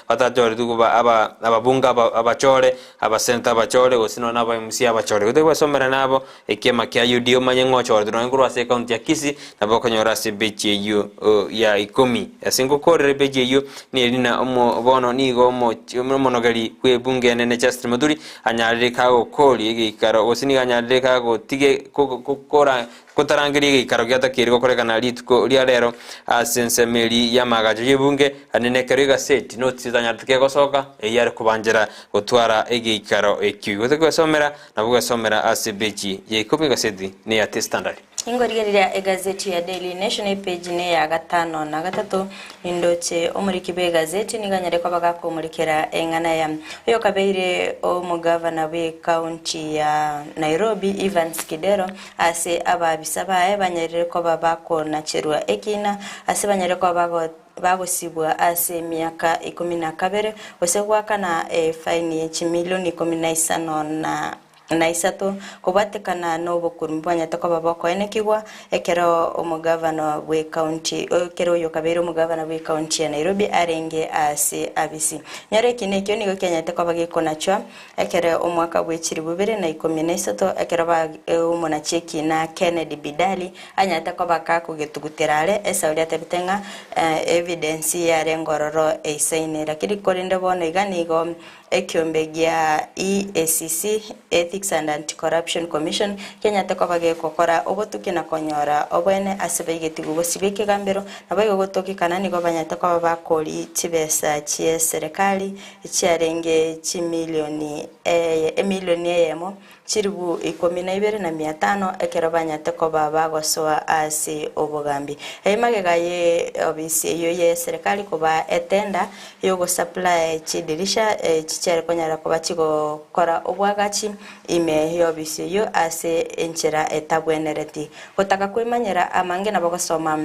Speaker 2: batachoretwe koba aba ababunge aba abachore, abaseneta abachore gose nonya na aba MCA abachore. Gotari gwesomera nabo Ekiama kia Yudia omanye ng'a ochoretwe nonya korwa ase ekaunti ya Kisii, nabo okonyora ase epeji eyio ya ikomi. Ase ngokoorera epeji eyio neri na omo bono nigo omochi omonogeri bw'ebunge enene Justin Muturi anyarire kagokoria egeikaro gose nigo anyarire kagotige gokora gotarangeria egeikaro giatakeire gokorekana rituko ria rero ase ensemo eria y'amaagacho y'ebunge anene ekero egaseti notice etanyarete kegosoka eyio are kobanchera gotwara egeikaro ekio. Igo togwesomera Nabo gwesomera ase epeji ya ikomi egaseti neya The Standard.
Speaker 1: Ingorigereria egazeti ya Daily Nation epage ne ya gatano na gatato, nindoche omoriki bw'egazeti nigo anyare koba gakomorikera eng'ana ya oyokabeire omogavana bw'ecounty ya Nairobi Evans Kidero ase ababisa baye banyarire koba bakonacherwa ekina ase banyare koba bago bagosibwa ase emiaka ikomi na kabere gose goakana efaini ye chimilioni ikomi na isano na na isato, kobwatekana nobokurumi bwanyete koba bokoenekigwa, ekero omogavana bw'ecounty ekero oyo okabeire omogavana bw'ecounty ya Nairobi arenge ase abisi. Nyora eki nekio nigo kianyete koba gekonachwa ekero omwaka bwe chilifu bibere na ikomi na isato ekero ba omonachi ekina Kennedy Bidali anyarete koba kakogetugutera are esauri atebete ng'a evidence yarenge ororo eisaine lakini korende bono iga nigo Ekiombe gia EACC, Ethics and Anti-Corruption Commission, kenyate koba gegokora obotuki na konyora oboene ase baigetigwe gosibia ekegambero, naboigo gotokekana nigo banyate koba bakori chibesa chie serekari chiarenge chimilioni eye emilioni eyemo chilifu ikomi na ibere na mia tano ekero banyate koba bagosoa ase obogambi. Eye magega ye obisi eyio ye serikali koba etenda yogosupply chidirisha chichiare konyara koba chigokora obwagachi ime y'obisi eyio ase enchera etabwenereti. Gotaka kwemanyera amange nabo gosoma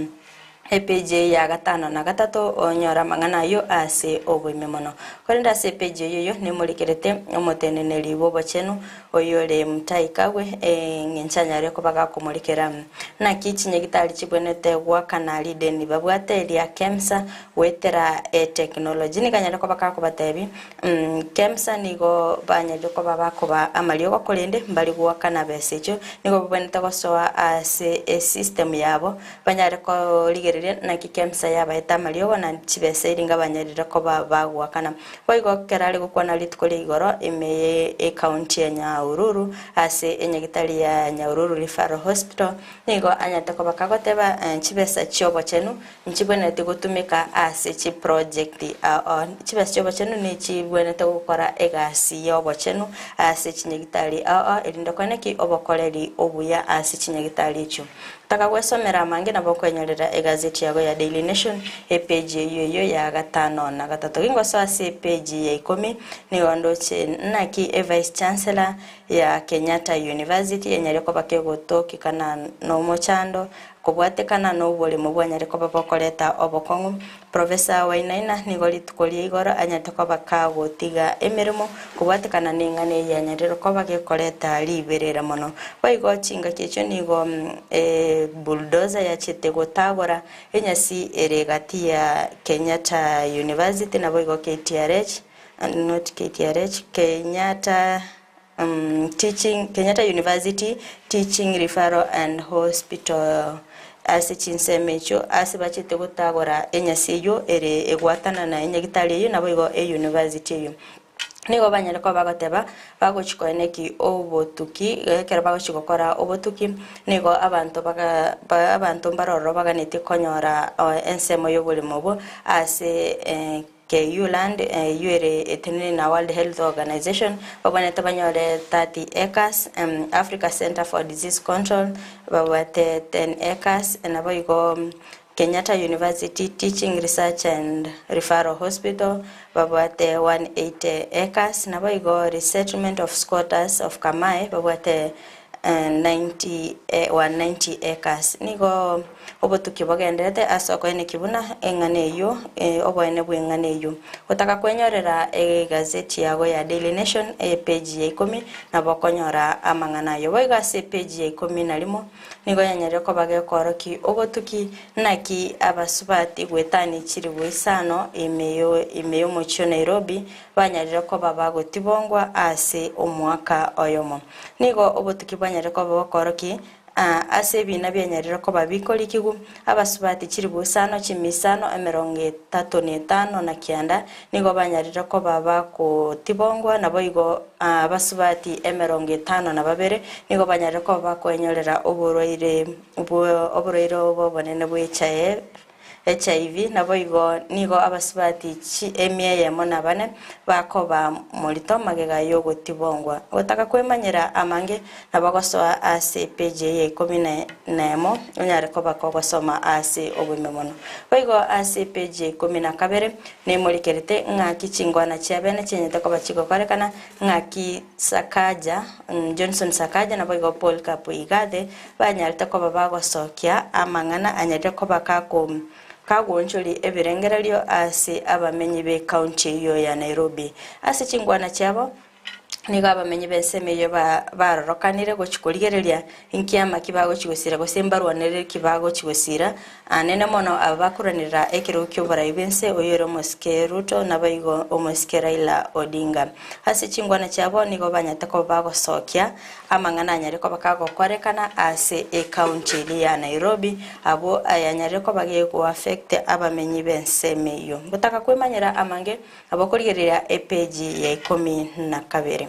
Speaker 1: Epeji eye ya gatano na gatato onyore amang'ana ayio ase oboime mono. Korende ase epeji eyio eyio nemorikerete omoteneneri bw'obochenu oyore Mutahi Kagwe eng'encho anyare koba gakomorikera. Naki chinyagitari chibwenerete goakana rideni babwate ria Kemsa goetera eteknoloji. Nigo anyare koba gakobatebi Kemsa nigo banyarire koba bakoba amariogo korende mbari goakana besa echio nigo babwenerete gosoa ase esystem yabo Banyare korigereria naki Kemsa yabaete amariogo na chibesa eringa banyarire koba bagoakana. Boigo ekero are gokwana rituko ria igoro ime ye ecounty ya Nyahururu ase enyagitari ya Nyahururu Referral Hospital nigo anyarete koba kagoteba chibesa chiobochenu nchibwenereti gotumeka ase chiproject ao. Chibesa chiobochenu nechibwenerete gokora egasi yobochenu ase chinyagitari ao erinde kwane ki obokoreri obuya ase chinyagitari echio. Taka gwesomera amange nabo okwenyorera egazeti yago ya Daily Nation epeji eyio eyio ya gatano na gatato. Gingosoa ase epeji ya ikomi nigo ndoche naki evice chancellor ya Kenyatta University enyare koba kegotokekana nomochando kobwatekana noboremo bwanyare koba bokoreta obokong'u Professor Wainaina nigo rituko ria igoro anyarete koba kagotiga emeremo kobwatekana neng'ana eye yanyarire koba gekoreta riberera mono. Boigo chingaki echio nigo ebulldozer yachete gotagora enyasi ere gati ya Kenyatta University naboigo KTRH, not KTRH, Kenyatta Teaching, Kenyatta University Teaching Referral and Hospital ase chinsemo echio ase bachete gotagora enyasi eyio ere egwatanana enyagitari eyio naboigo eyunivasiti eyio. Nigo banyare koba bagoteba bagochi koeneki obotuki ekero bagochi gokora obotuki nigo abanto baga abanto mbarororo baganetie konyora ensemo yoboremo obwo ase KU Land eyio ere etenenire na World Health Organization babwenerete banyore 30 acres, Africa Centre for Disease Control babwate 10 acres, naboigo Kenyatta University Teaching Research and Referral Hospital babwate 180 acres, naboigo Resettlement of Squatters of Kamae babwate 90 190 acres. Nigo obotuki bogendererete ase okoenekia buna eng'ana eyio oboene bw'eng'ana eyio. Gotaka kwenyorera egazeti yago ya Daily Nation epeji ya ikomi nabo okonyora amang'ana ayio. Boigo ase epeji ya ikomi na rimo nigo yanyarire koba gekoorokia obotuki naki abasubati goetania chilifu isano ime ime y'omochie o Nairobi banyarire koba bagotibongwa ase omwaka oyomo. Nigo obotuki bwanyarire koba bokoorokia ase ebiina bianyarire koba bikorikigwa, abasubati chilifu isano, chimia isano, emerongo etato na etano na kianda, nigo banyarire koba bagotibongwa, naboigo abasubati emerongo etano na babere nigo banyarire koba bakoenyorera oborwaire oborwaire obo obonene bwa HIV. HIV, naboigo nigo abasubati chi emia eyemo na bane bakoba morito magega y'ogotibongwa. Gotaka kwemanyera amange nabo gosoa ase epeji eye ya ikomi na emo onyare koba kogosoma ase oboime mono. Boigo ase epeji ya ikomi na kabere nemorikerete ng'aki chingwana chia bene chianyete koba chigokorekana ng'aki Sakaja, Johnson Sakaja naboigo Polycarp Igathe banyarete koba bagosokia amang'ana anyarire koba kako kagoonchoria ebirengererio ase abamenyi b'ecounty eyio ya Nairobi. Ase chingwana chiabo nigo abamenyi b'ensemo eyio barorokanire gochia korigereria inki ki bagochia gosira gose mbarwanerere ki bagochia gosira anene mono aba bakoranera ekerogo kia oborai bw'ense oyo ore omosike Ruto naboigo omosike Raila Odinga. Ase chingwana chiabo nigo banyarete koba bagosokia amang'ana anyare koba kagokorekana ase ecounty eria ya Nairobi abwo ayanyarire koba gegoaffect abamenyi b'ensemo eyio. Gotaka kwemanyera amange nabo korigereria epeji ya 12.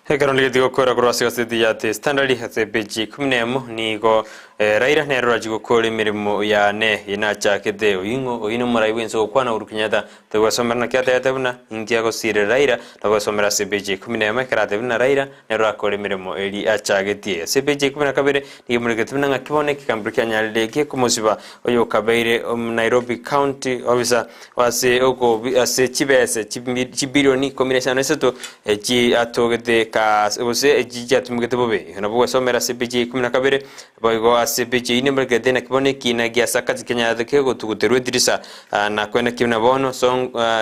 Speaker 2: Ekero ndigeti gokora korwa ase egazeti ya The Standard ase epeji 11 nigo Raila nere orachi gokora emeremo yane inachakete oying'o oyi nomorai bwense gokwana Uhuru Kenyatta togwesomera naki atebete buna inki agosirera Raila nogwesomera ase epeji 11 ekero atebire buna Raila nere orakore emeremo eri achagetie ase epeji 12 nigo emorekete buna ng'aki bono ekegambero kianyarire gekomosiba oyo okabeire Nairobi County Officer ase okobi ase chibese chibilioni 13 echi atogete ka gose echi chiatumegete bobe nabo gwesomera ase epeji ya 12 boigo ase epeji eyio nemorekete naki bono ekina gia Sakaja kianyarete kegotuguterwa edirisa na kwene ki buna bono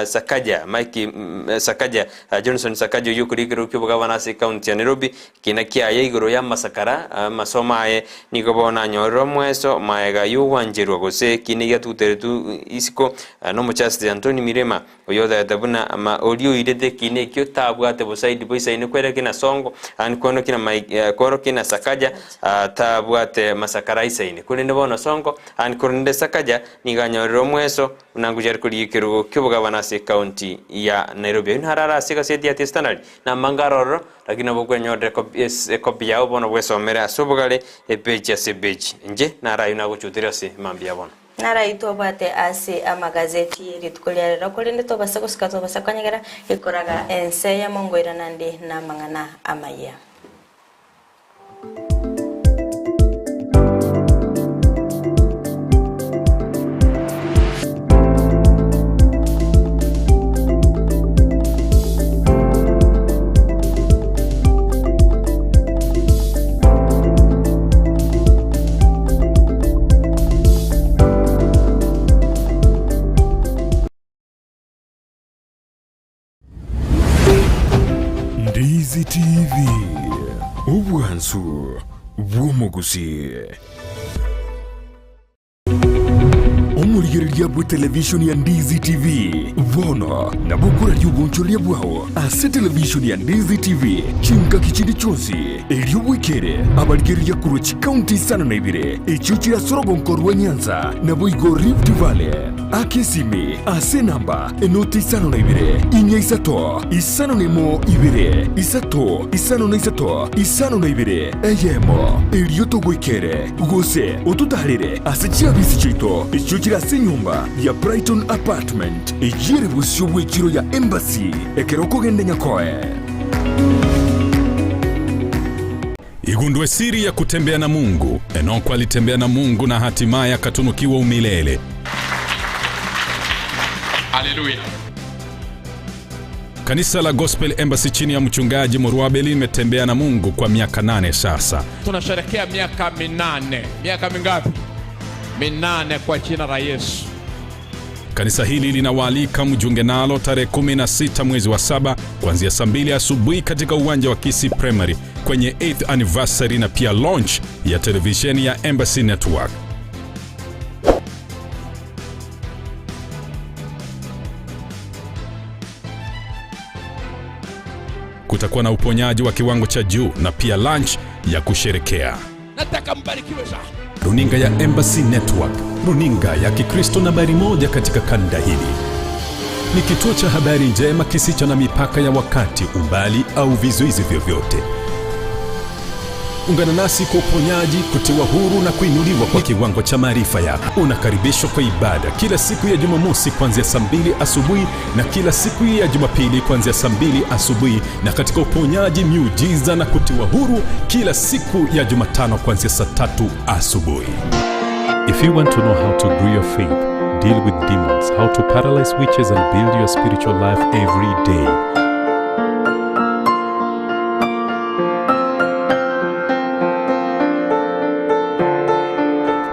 Speaker 2: Sakaja Mike Sakaja Johnson Sakaja oyio okorigia ekerogo kia obogabana ase ecounty ya Nairobi Ekina kiaye igoro y'amasakara amasomo aye nigo bono anyorire omweso maega y'ogwancherwa gose ekina egiatuguteretwe isiko n'omochasiti Antony Mirema oyo otagete buna ama oria oirete ekina ekio tabwate bosaidi boisaine kwerekia na Sonko and kworokia na Mike kworokia na Sakaja tabwate masakara aisaine korende bono Sonko and korende Sakaja nigo anyorire omweso buna ngochia are korigia ekerogo ki'obogabana ase ekaunti ya Nairobi. Ayio naro are ase egaseti ya The Standard na amanga arororo. Lakini nabo okwenyorera ekopi yao bono bwesomere ase obogare epeji ase epeji. Inche naro ayio nagochutire ase mambia bono.
Speaker 1: Naro ayio twabwate ase amagazeti ye rituko ria rero, korende tobasa gosuka tobasa konyegera ekoraga ense eyemo ngoirana nde namang'ana amayia.
Speaker 3: Ndizi TV, obwansu bw'omogusii. Omorigereria bw'etelevishoni ya Ndizi TV bono nabo okoraria obonchoreria bwao ase televishoni ya Ndizi TV chingaki chinde chionsi, erio bwekere abarigereria korwa chikaunti isano na ibere echio chire ase orogonko rwa Nyanza naboigo Rift Valley. Aka esimi ase enamba enoti 52 4 3 51 2 3 53 52 eyemo, erio togoikere gose ototaarere ase chiabisi chiaito echio chire ase enyomba ya Brighton Apartment eyio ere bosio bw'echiro ya Embassy ekero okogenda Nyakoe.
Speaker 6: Igundue siri ya kutembea na Mungu. Enoko alitembea na Mungu na hatimaye akatunukiwa umilele.
Speaker 7: Haleluya.
Speaker 6: Kanisa la Gospel Embassy chini ya mchungaji Murwabeli limetembea na Mungu kwa miaka 8 sasa.
Speaker 7: Tunasherehekea miaka 8. Miaka mingapi? 8 kwa jina la Yesu.
Speaker 6: Kanisa hili linawaalika mjiunge nalo tarehe 16 mwezi wa 7 kuanzia saa 2 asubuhi katika uwanja wa Kisii Primary kwenye 8th anniversary na pia launch ya televisheni ya Embassy Network. Kutakuwa na uponyaji wa kiwango cha juu na pia lunch ya kusherekea.
Speaker 7: Nataka mbarikiwe sana.
Speaker 6: Runinga ya Embassy Network, runinga ya Kikristo nambari 1 katika kanda hili. Ni kituo cha habari njema kisicho na mipaka ya wakati, umbali au vizuizi vyovyote. Ungana nasi kwa uponyaji, kutiwa huru na kuinuliwa kwa kiwango cha maarifa yako. Unakaribishwa kwa ibada kila siku ya Jumamosi kuanzia saa 2 asubuhi na kila siku ya Jumapili kuanzia saa 2 asubuhi, na katika uponyaji, miujiza na kutiwa huru kila siku ya Jumatano kuanzia saa 3 asubuhi. If you want to know how to grow your faith, deal with demons, how to paralyze witches and build your spiritual life every day,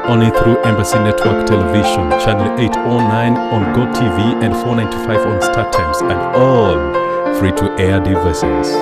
Speaker 6: only through Embassy Network Television, Channel 809 on GoTV and 495 on StarTimes, and all free to air devices.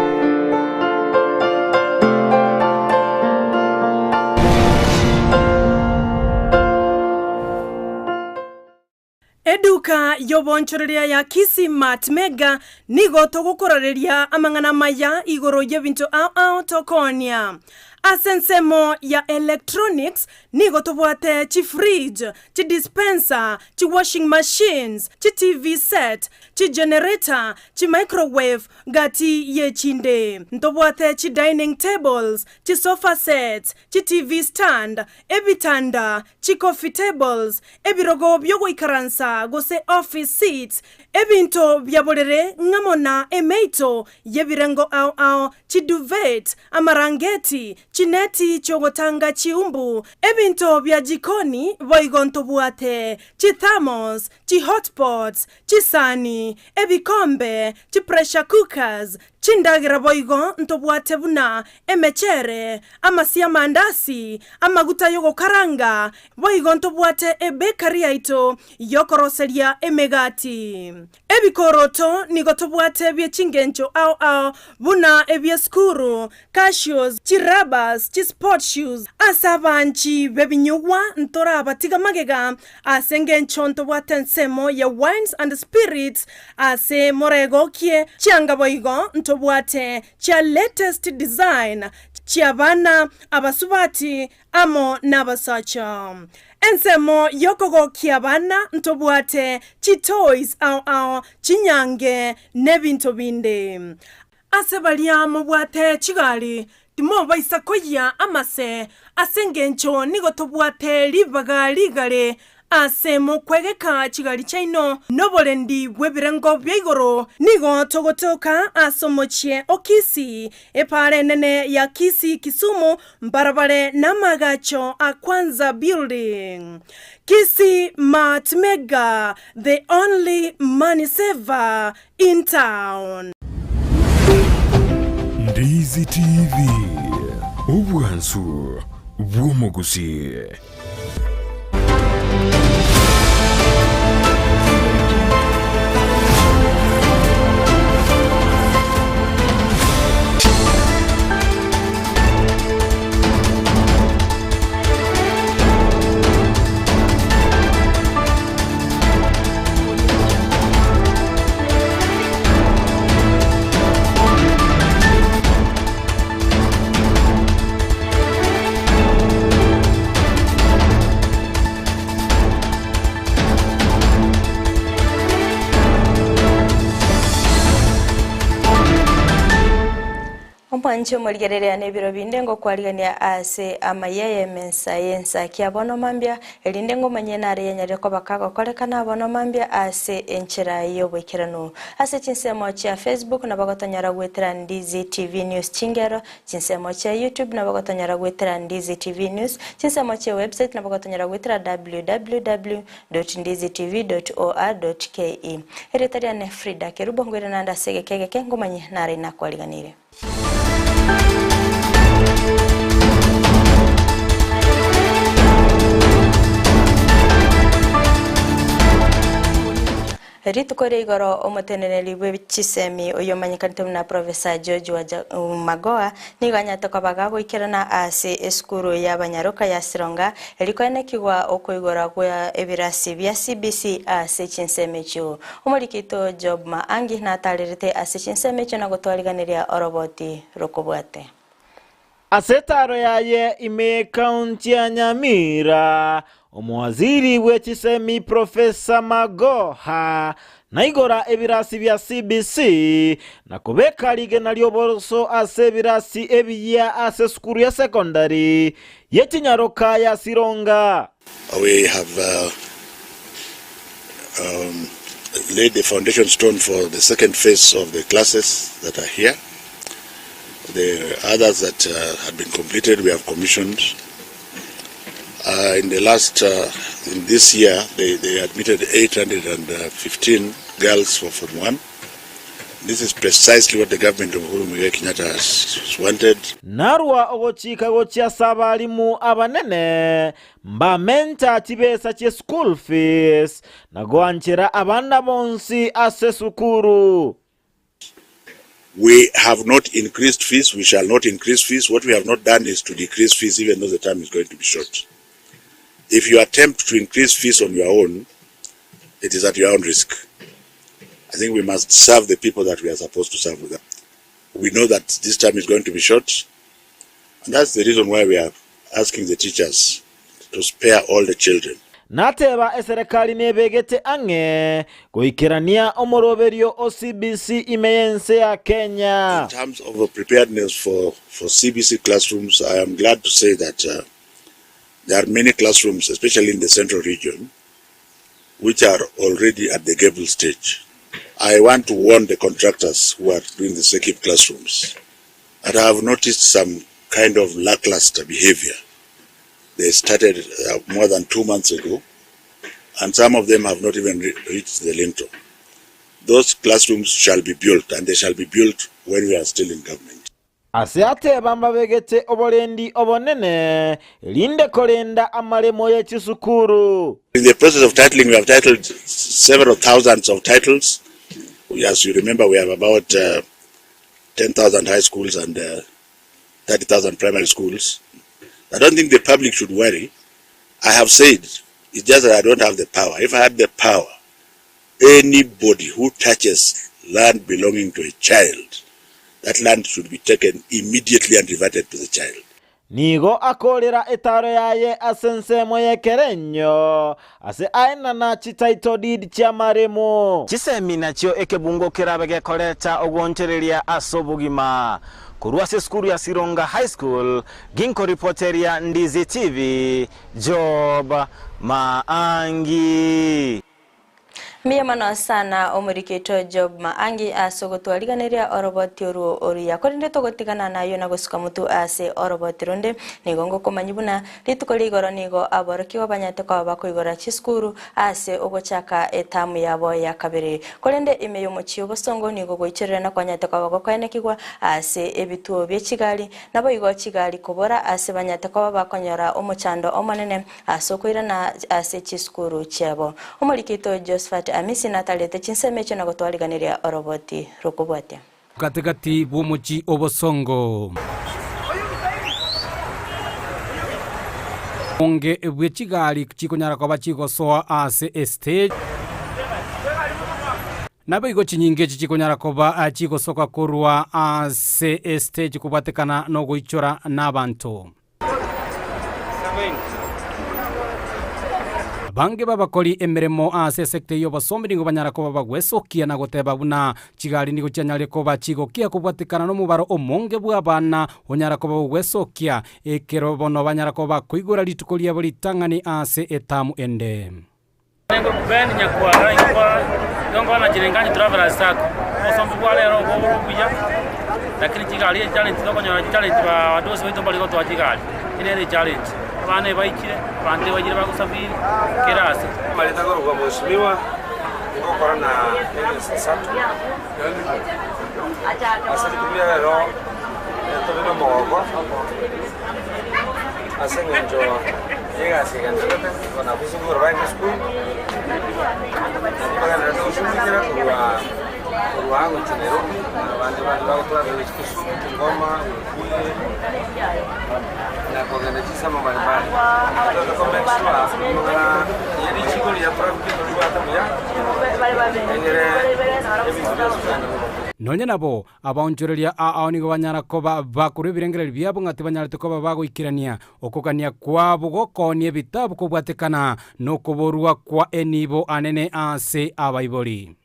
Speaker 8: Eduka y'obonchoreria ya Kisii Mart Mega nigo togokorareria amang'ana amaya igoro y'ebinto ao ao tokoonia. Ase ensemo ya electronics nigo tobwate chifridge, chidispenser, chiwashing machines, chiTV set, chigenerator, chimicrowave gati y'echinde. Ntobwate chidining tables, chisofa sets, chiTV stand, ebitanda, chicoffee tables, ebirogo biogoikaransa gose office seats, ebinto bia borere ng'amo na emeito y'ebirengo ao ao, chiduvet, amarangeti, chineti chiogotanga chiumbu, ebinto bia jikoni boigo ntobwate, chithermos, chihotpots, chisani, ebikombe, chipressure cookers, chindagera boigo ntobwate buna emechere, amasi amandasi, amaguta yogokaranga, boigo ntobwate ebekari yaito yokoroseria emegati. Ebikoroto nigo tobwate bie chingencho ao ao buna ebieskuru, cashews, chirabas, chisport shoes, ase abanchi bebinyugwa ntorabatiga magega ase engencho ntobwate ensemo ya wines and spirits ase moregokie chianga boigo ntobwate chia latest design chia bana abasubati amo n'abasacha. Ensemo yokogokia abana ntobwate chitoys ao ao chinyange n'ebinto binde. Ase baria mobwate chigari timobaisa koyia amase ase engencho nigo tobwate ribaga rigare ase mokwegeka chigari chiaino n'oborendi bw'ebirengo bia igoro nigo togotoka ase omochie o Kisii epara enene ya Kisii Kisumu mbarabare n'amagacho a Kwanza building. Kisii Mart Mega, the only money saver in town.
Speaker 3: Ndizi TV, obwansu bw'omogusii.
Speaker 1: Omwanchi omorigereria na ebiro binde ngokwarigania ase amaya y'emensa y'ensaki abono mambia erinde ngomanye nare yenyarire koba kagokorekana abono mambia ase enchera y'oboikeranu ase chinsemo chia Facebook nabagotonyora gwetera Ndizi TV News chingero, chinsemo chia YouTube nabagotonyora gwetera Ndizi TV News, chinsemo chia website nabagotonyora gwetera www.ndizitv.or.ke. Ereta riane Frida Kerubo ngwire nanda segekegeke ngomanye nare nakwariganire. Rituko ria igoro omoteneneri bwe chisemi oyo omanyekanete buna Professor George Magoha nigo anyate koba gagoikerana ase esukuru ya abanyaroka ya Sironga erikoenekigwa okoigora gwa ebirasi bia CBC ase chinsemo echio. Omorikito Job Maangi natarerete ase chinsemo echio na gotwariganeria oroboti rokobwate.
Speaker 9: Ase etaro yaye ime kaunti ya Nyamira, omowaziri bwe chisemi Professor Magoha Naigora ebirasi bia CBC na kobeka rigena ri'oboroso ase ebirasi ebiyia ase esukuru ya sekondari ye chinyaroka ya Sironga.
Speaker 10: We have laid the foundation stone for the second phase of the classes that are here. The others that had been completed we have commissioned. In the last, in this year, they, they admitted 815 girls for Form 1. This is precisely what the government of Uhuru Muigai Kenyatta has wanted.
Speaker 9: Narua ogochika gochia ase abalimu abanene mbamenta chibesa chie school fees na goanchera abana bonsi ase esukuru.
Speaker 10: We have not increased fees, we shall not increase fees. What we have not done is to decrease fees even though the term is going to be short. If you attempt to increase fees on your own, it is at your own risk. I think we must serve the people that we are supposed to serve with. We know that this term is going to be short, and that's the reason why we are asking the teachers to spare all the children.
Speaker 9: Nateba eserekari nebegete ang'e goikerania omoroberio o CBC ime y'ense ya Kenya.
Speaker 10: In terms of preparedness for, for CBC classrooms, I am glad to say that there are many classrooms, especially in the central region, which are already at the gable stage. I want to warn the contractors who are doing the SEKIP classrooms that I have noticed some kind of lackluster behavior. They started more than 2 months ago, and some of them have not even reached the lintel. Those classrooms shall be built, and they shall be built when we are still in government.
Speaker 9: Ase ateba mbabegete oborendi obonene rinde korenda amaremo y'echisukuru.
Speaker 10: In the process of titling, we have titled several thousands of titles. As you remember, we have about 10,000 high schools and 30,000 primary schools. I don't think the public should worry. I have said, it's just that I don't have the power. If I had the power, anybody who touches land belonging to a child, that land should be taken immediately and reverted to the child.
Speaker 9: Nigo akorera etaro yaye ase ensemo y'ekerenyo ase aenana chititle deed chiamaremo.
Speaker 11: Chisemi nachio ekebungo kerabe gekoreta ogwonchereria ase obogima korwa ase esukuru ya Sironga High School ginkoripoteria Ndizi TV Job Maangi.
Speaker 1: Miyamano sana omorikito Job Maangi ase ogotwariganeria oroboti oruo oruya korende togotigana nayo na gosuka mutu ase oroboti runde. Nigo ngokomanyi buna rituko rigoro nigo aborokigwa banyate koba bakoigora chisukuru ase ogochaka etamu yabo ya kabere korende ime y'omochi obosongo nigo goicherera na kwanyate koba gokoenekigwa ase ebituo bie chigari nabo igo chigari kobora ase banyate koba bakonyora omochando omonene ase okoirana ase chisukuru chiabo. Omorikito Josephat Amisi natalete chinsemo echo na gotwariganeria oroboti rokobwatia.
Speaker 4: Katikati bw'omochi obosongo onge bwe chigari chikonyara koba chigosoa ase estage nabo igo chinyinga echi chikonyara koba chigosoka korwa ase estage kobwatekana na ogoichora na abanto. Bange babakori emeremo ase esekta y'obosomi nigo banyara koba bagwesokia na goteba buna chigari nigo chianyare koba chigokia kobwatekana na omobaro omonge bwa abana onyara koba ogwesokia ekero bono banyara koba bakoigora rituko riabo ritang'ani ase etamu ende.
Speaker 12: Ben Nyakwara inkwa yongona Chiringanyi Travelers Sacco osombo bwa lero obwo buya lakini chigari challenge tokonyora challenge ba wadosi baitu bari gotwa chigari ine challenge abana baichire abandi baijire bagusafiri kirasi.
Speaker 13: Maleta kwa mheshimiwa ngokora na satu ase ritumia rero tobina mogoko ase ng'encho yegasiganderete kona kusukuru baende school baganderete goshughulikira korwa korwa gochia Nairobi na bande bande bagotwara Kisumu, Kigoma, Webuye na kogenda chisemo mbalimbali tondoko make sure ng'ana yeri chiko ria traffic toribwate buya engere ebinto bionsi bigende.
Speaker 4: Nonye nabo abaonchoreria ao nigo banyara koba bakorwa ebirengereri biabo ng'a tibanyarete koba bagoikerania okogania kwabo gokonia ebitabu kobwatekana na okoborwa kwa enibo anene ase abaibori.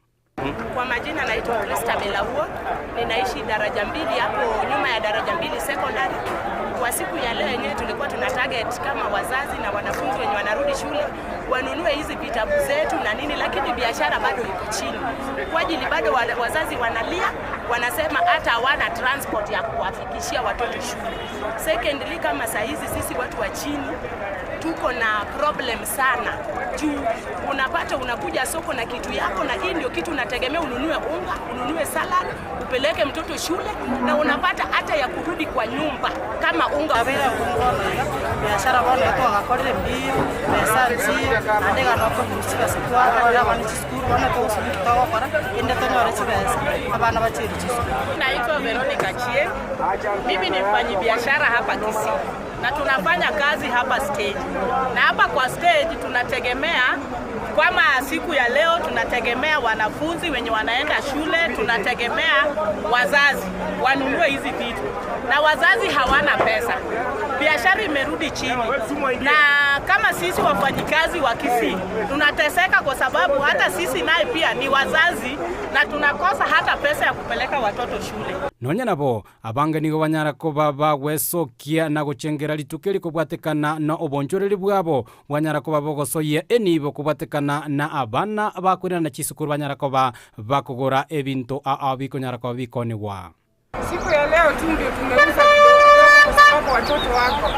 Speaker 14: Kwa majina naitwa Christabel Awuor, ninaishi daraja mbili hapo nyuma ya daraja mbili secondary. Kwa siku ya leo yenyewe tulikuwa tuna target kama wazazi na wanafunzi wenye wanarudi shule wanunue hizi vitabu zetu na nini, lakini biashara bado iko chini kwa ajili bado wazazi wanalia, wanasema hata hawana transport ya kuwafikishia watoto shule. Secondly, kama saa hizi sisi watu wa chini tuko na problem sana juu unapata unakuja soko na kitu yako, na hii ndio kitu unategemea ununue unga, ununue salad, upeleke mtoto shule, na unapata hata ya kurudi kwa nyumba kama unga.
Speaker 15: Biashara bono twagakorire mbiyo mbeca nchiyo naende iga nokoburusia chibesa twakorera abana chisukuru bono togosubiri togokora ende tonyore chibesa abana bachire chisukuru.
Speaker 14: Naitwa Veronica Chie. Mimi ni mfanyibiashara hapa Kisii na tunafanya kazi hapa stage, na hapa kwa stage tunategemea kama siku ya leo tunategemea wanafunzi wenye wanaenda shule, tunategemea wazazi wanunue hizi vitu, na wazazi hawana pesa, biashara imerudi chini, na kama sisi wafanyikazi wa Kisii tunateseka kwa sababu hata sisi naye pia ni wazazi na tunakosa hata pesa ya kupeleka watoto shule.
Speaker 4: Nonya nabo, abange nigo banyara koba bagwesokia na gochengera rituko eri kobwatekana na obonchoreri bwabo, bwanyara koba bogosoyia enibo kobwatekana na abana bakoirana chisukuru banyara koba bakogora ebinto ao bikonyara koba bikonigwa.
Speaker 16: Siku ya leo tu ndio tumeuza kidogo kidogo kwa sababu watoto wako,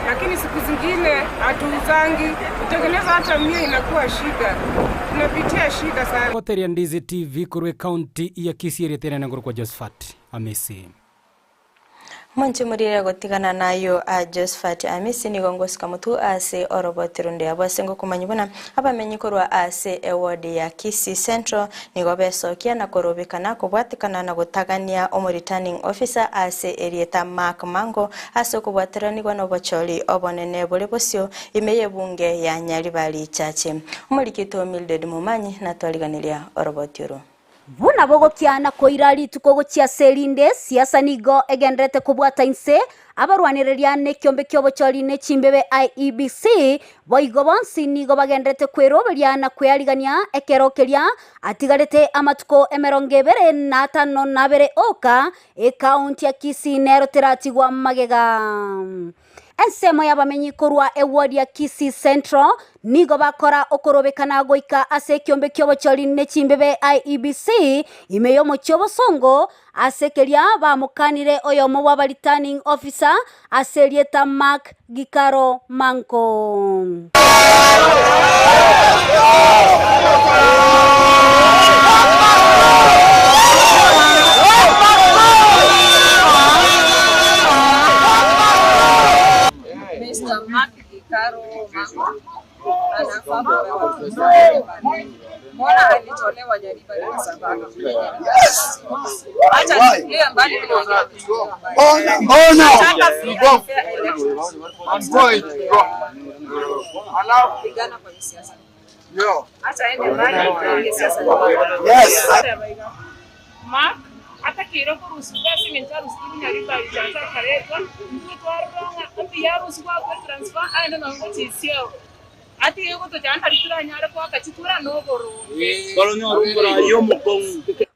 Speaker 16: lakini siku zingine hatuuzangi. Kutengeneza hata mia inakuwa shida, tunapitia shida sana.
Speaker 4: Goteria Ndizi TV korwa ekaunti ya Kisii ere etenene ngoro kwa Josephat Amisi.
Speaker 1: Monche morire gotigana nayo a Josephat Amisi nigo ngosika motu ase oroboti runde abo ase ngokomanya buna abamenyi korwa ase eward ya Kisii Central nigo besokia na korobekana kobwatekana na gotagania omo returning officer ase erieta Mark Mango ase okobwateranigwa na obochori obonene bore bosio ime y'ebunge ya Nyaribari Chache. Omorikito Mildred Momanyi natwariganiria oroboti oro.
Speaker 17: Buna bogokiana koira rituko gochia ase erinde siasa nigo egenderete kobwata inse abarwanereria na ekiombe kia obochori na echimbebe IEBC boigo bonsi nigo bagenderete kweroberia na kwearigania ekero keria atigarete amatuko emerongo ebere na atano na abere oka ekaunti ya Kisii nero teratigwa magega. Ensemo y'abamenyi korwa eward ya Kisii Central nigo bakora okorobekana goika ase ekiombe kia obochori na echimbebe IEBC ime y'omochie obosongo ase keria bamokanire oyomo bwa returning officer ase erieta Mark Gikaro Manko.
Speaker 18: Mr. Mark Gikaro Mango anafaa kupewa Mbona alitolewa Nyaribari kwa sababu acha tulia mbali vile wengine
Speaker 19: Ona, ona.
Speaker 18: Nataka free and fair elections. Pigana kwenye siasa. Acha aende mbali apige siasa.
Speaker 19: Yes.
Speaker 20: Mark ata kiro kurusiwa singencha rusiwa Nyaribari chacha karetwa ntutwarronga ambi yarusiwa kwa transfer aende nongo chisio ati yego tochanda ritura nyare kwa kachitura nogoro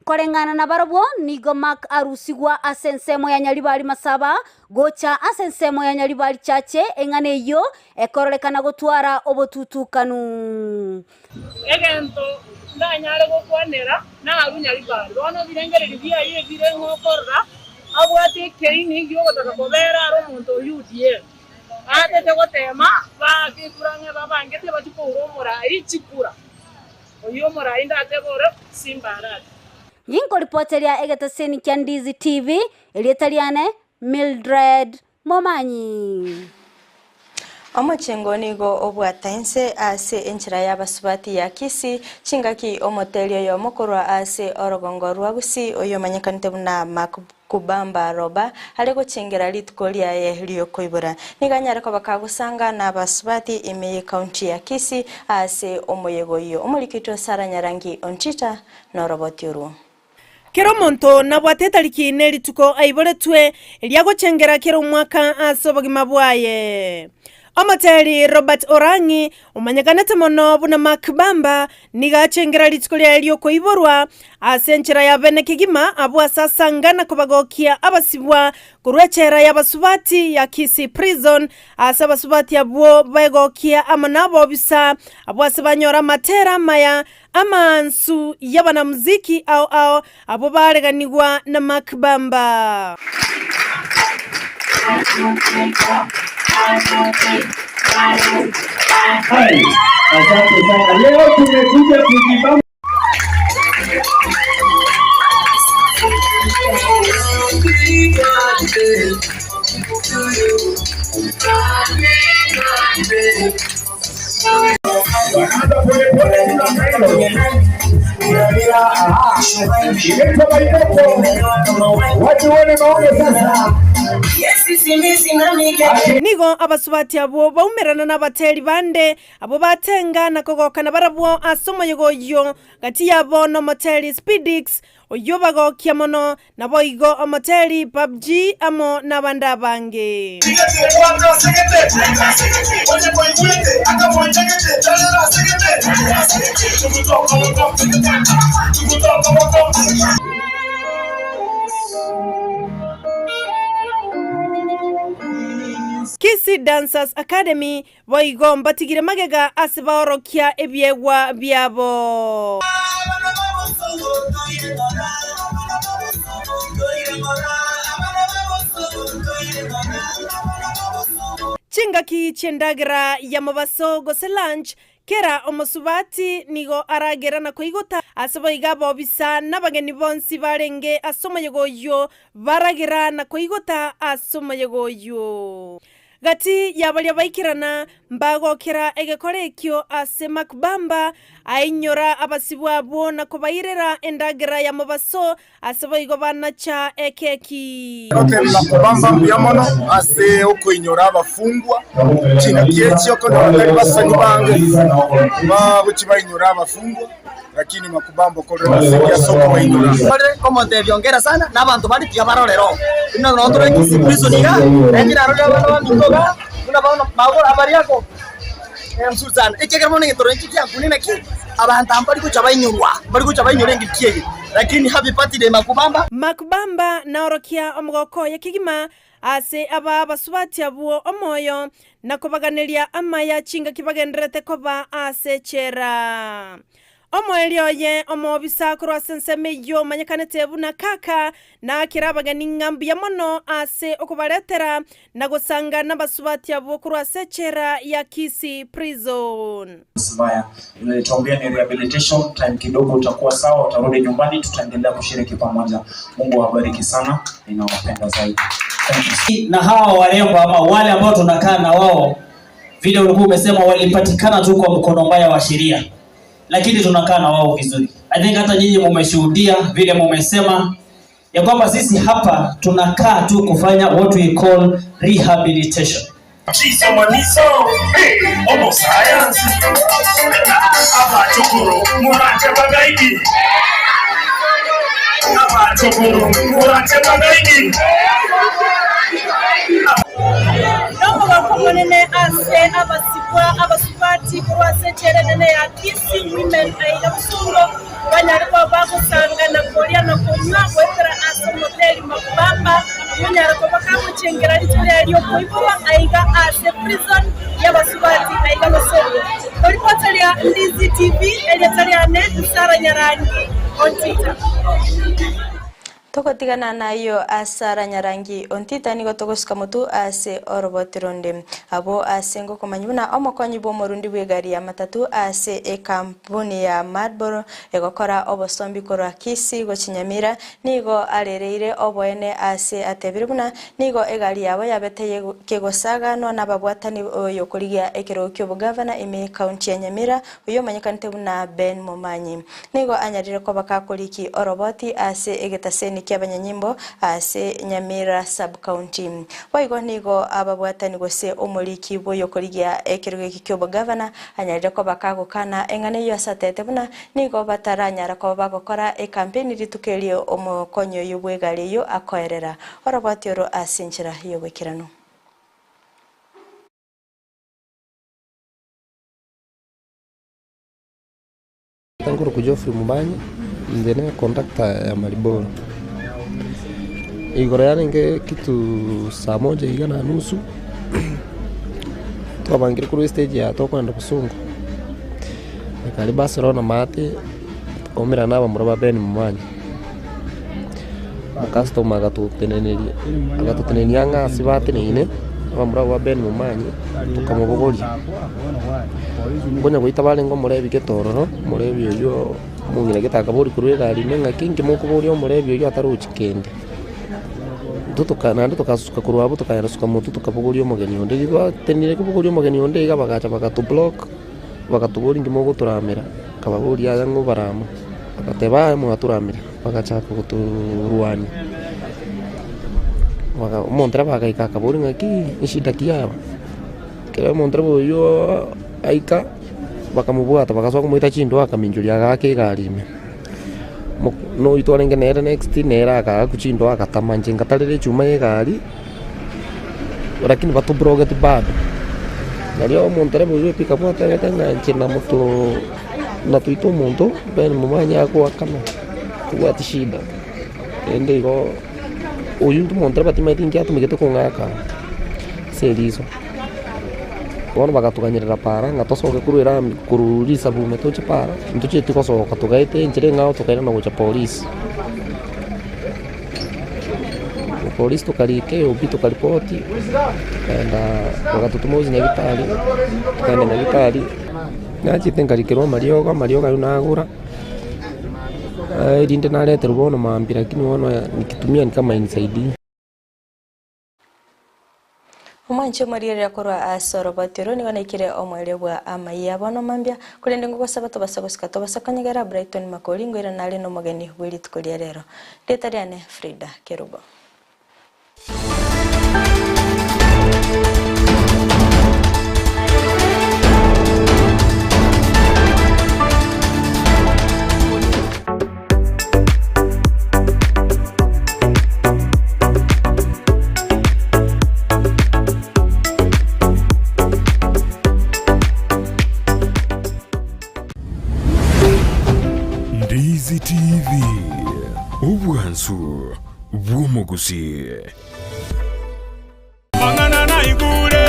Speaker 17: Koreng'ana na barobwo nigo Mark arusigwa ase ensemo ya Nyaribari Masaba gocha ase ensemo ya Nyaribari Chache eng'ana eywo ekororekana gotwara obotutukanu.
Speaker 20: Egento ndanyare gokwanera naru Nyaribari bono birengereri biaye bire ng'okorora abwate ekeini giogotaka kobera are omonto o UDA atete gotema baketurang'e babangete bachikoura omorai chikura oyo omorai ndatebore simbarati.
Speaker 17: Ginkoripoteria egeteseni kia Ndizi TV erieta riane Mildred Momanyi.
Speaker 1: Omochengo nigo obwata inse ase enchera y'abasubati ya Kisii chingaki omoteri oyomo korwa ase orogongo rwa Gusii oyo omanyekanete buna Mark Kubamba Roba are gochengera rituko riaye riokoibora nigo anyare koba kagosanga na abasubati ime y'ekaunti ya Kisii ase omoyego oyo. Omorikito Sarah Nyarangi Ontita noroboti orwo.
Speaker 8: Kero omonto nabwate etariki na erituko aiboretwe, eria agochengera kera omwaka ase obogima bwaye. Omoteri Robert Orang'i, omanyekanete mono buna Mark Bamba, nigo achengera rituko riaye ri'okoiborwa ase enchera ya bene kegima abwo ase asanga na kobagokia abasibwa korwa echela y'abasubati ya Kisii Prison ase abasubati abwo begokia amo nabobisa abwo ase banyora amatera amaya amaansu y'abanamuziki ao ao abwo bareganigwa na Mark Bamba.
Speaker 21: Asante sana. Leo tumekuja kujibamba.
Speaker 8: Nigo abasubati abwo baumerana nabateri bande, abwo batenga na kogokana barabwo ase omoyega oyio, gati yabo nomoteri Speedix, oyio bagokia mono, Naboigo omoteri PUBG amo nabande abange. Kisii Dancers Academy boigo mbatigire magega ase baorokia ebiegwa biabo. Chingaki chi'endagera ya mobaso gose lunch, kera omosubati nigo aragera na koigota ase boigo abobisa nabageni bonsi barenge ase omoyega oyio baragera na koigota ase omoyega oyio. Gati ya baria baikerana mbagokera egekora ekio ase Makbamba, ainyora abasibwa abwo na kobairera endagera ya mobaso, ase boigo banacha ekeki.
Speaker 22: Gotebia Makubamba mbuya mono ase okoinyora abafungwa, chingaki echi okonyora tari basani bange bagochia bainyora abafungwa, lakini Makubamba okorire ase ase okobainyora.
Speaker 23: Bare komotebia ongera sana, na abanto baria tiga barorere oo. Buna nonye tore Kisii prison igaa, naende narorire abana baminto igaa, buna bono bagora abari ako mzuri sana. Ekiagera bono egento nonye kiakunire naki, abanto aba mbari gocha bainyorwa, mbari gocha bainyora engaki eye. Lakini happy birthday Makubamba.
Speaker 8: Makubamba naorokia omogoko oye kegima ase aba abasubati abwo omoyo, na kobaganeria amaya chingaki bagendererete koba ase echela. Omoerio oye omobisa korwa ase ensemo eyio omanyekanete buna Kaka, naakere abageni ng'a mbuya mono ase okobaretera na gosanga nabasubati abwo korwa ase echela ya Kisii Prison.
Speaker 24: Mbaya nilituambia ni rehabilitation time kidogo, utakuwa sawa, utarudi nyumbani, tutaendelea kushiriki pamoja. Mungu awabariki sana, ninawapenda zaidi. Thank you.
Speaker 25: na hawa warembo ama wale ambao tunakaa na wao, vile ulikuwa umesema walipatikana tu kwa mkono mbaya wa sheria, lakini tunakaa na wao vizuri. I think hata nyinyi mumeshuhudia vile mumesema ya kwamba sisi hapa tunakaa tu kufanya what we call rehabilitation.
Speaker 8: Nomogoko omonene ase abasibwa abasubati korwa ase echela enene ya Kisii Women aiga Bosongo banyare koba bagosanga na koria na konywa goetera ase omoteri Makubamba onyare koba kagochengera rituko riaye riokoiborwa aiga ase prison y'abasubati aiga Bosongo. Koripoteria Ndizi TV, erieta riane Sarah Nyarangi Ontita.
Speaker 1: Togotigana nayio Asara Nyarangi Ontita nigo togosuka motu ase oroboti ronde. Abwo ase ngokomanya buna omokonyi bw'omorundi bw'egari ya matatu ase ekampuni ya Marlboro egokora obosombi korwa Kisii gochia Nyamira nigo arereire oboene ase atebire buna nigo egari yabo yabete kegosaganwa nababwatani oyokorigia ekerogo ki'obogavana ime y'ekaunti ya Nyamira oyio omanyekanete buna Ben Momanyi. Nigo anyarire koba kakoriki oroboti ase egetaseni ki'abanyanyimbo ase Nyamira Sub-County. Boigo nigo ababwatani gose omoriki bw'oyokorigia ekerogo eki ki'obogavana anyarire koba kagokana eng'ana eyio ase atete buna nigo bataranyara koba bagokora ekampeni rituko erio omokonyi oyio bw'egari eyio akoerera oroboti oro ase enchera y'oboikeranu.
Speaker 2: Nkorokwa Geoffrey Mumanyi, inche ne conductor ya Maribori. Igoro yarenge kitu saa moja iga na nusu, twabangire korwa estage ya tokogenda Bosongo, ekari Barcelona maate, tokaumerana na abamura ba Ben Mumanyi. Omocustomer agatoteneneria, agatotenenia ang'e ase bateneine, abamura abwo ba Ben Momanyi, tokamobogoria. Nkonya goita barenge omorebi gete ororo, omorebi oyio omong'ina gete akaboria korwa egari ime ng'aki inki mokoboria omorebi oyio atarochi kende. Intwe toka naende tokasuka korwa abwo tokagenda suka motwe tokabogoria omogeni onde, riria twatenenire kobogoria omogeni onde iga bagacha bagatoblock. Bagatoboria inki mogotoramera, nkababoria yaya ng'o barama, bagateba aya mwatoramire, bagachaka gotorwania. Baga omontereba agaika akaboria ng'aki eshida ki aba? Ekero omontereba oywo aika, bakamobwata bagasoa komoita chindoo akaminchoria agaaka egari ime. Mo noyio twarenge nere next nere agaakwa chindoo agatama inche ngatarera echuma ya egari. Lakini batobrogeti bado. Nario omontereba oyio epikapu atebete ng'a inche namoto natoita omonto then momanye agoakana tobwati shida. Rende igo oyio intwe omontereba timanyeti inki atumegete kong'aka ase eriso. Bono bagatoganyerera para ng'a tosoke korwa erami korwa risabu ime toche para, ntochieti gosoka togaeta enchera eng'ao tokairana gocha polisi. Polisi tokarika eobi tokaripoti, tokaenda bagatotoma gochia nyagetari, tokaenda nyagetari, nachete nkarikerwa amariogo, amariogo aywo nagora, erinde nareterwa bono mambia lakini bono nikitumia ni kama hainisaidii.
Speaker 1: Omwanchi omorierera korwa ase oroboti oro nigo naikire omoerio bwa amaiya bono mambia, korende ngogosaba tobasa gosika tobasa konyegera Brighton Makori ngoirana are nomogeni bwe rituko ria rero. Rieta riane Frida Kerubo.
Speaker 3: Ndizi TV, obwansu bw'omogusii.
Speaker 5: Amang'ana naigure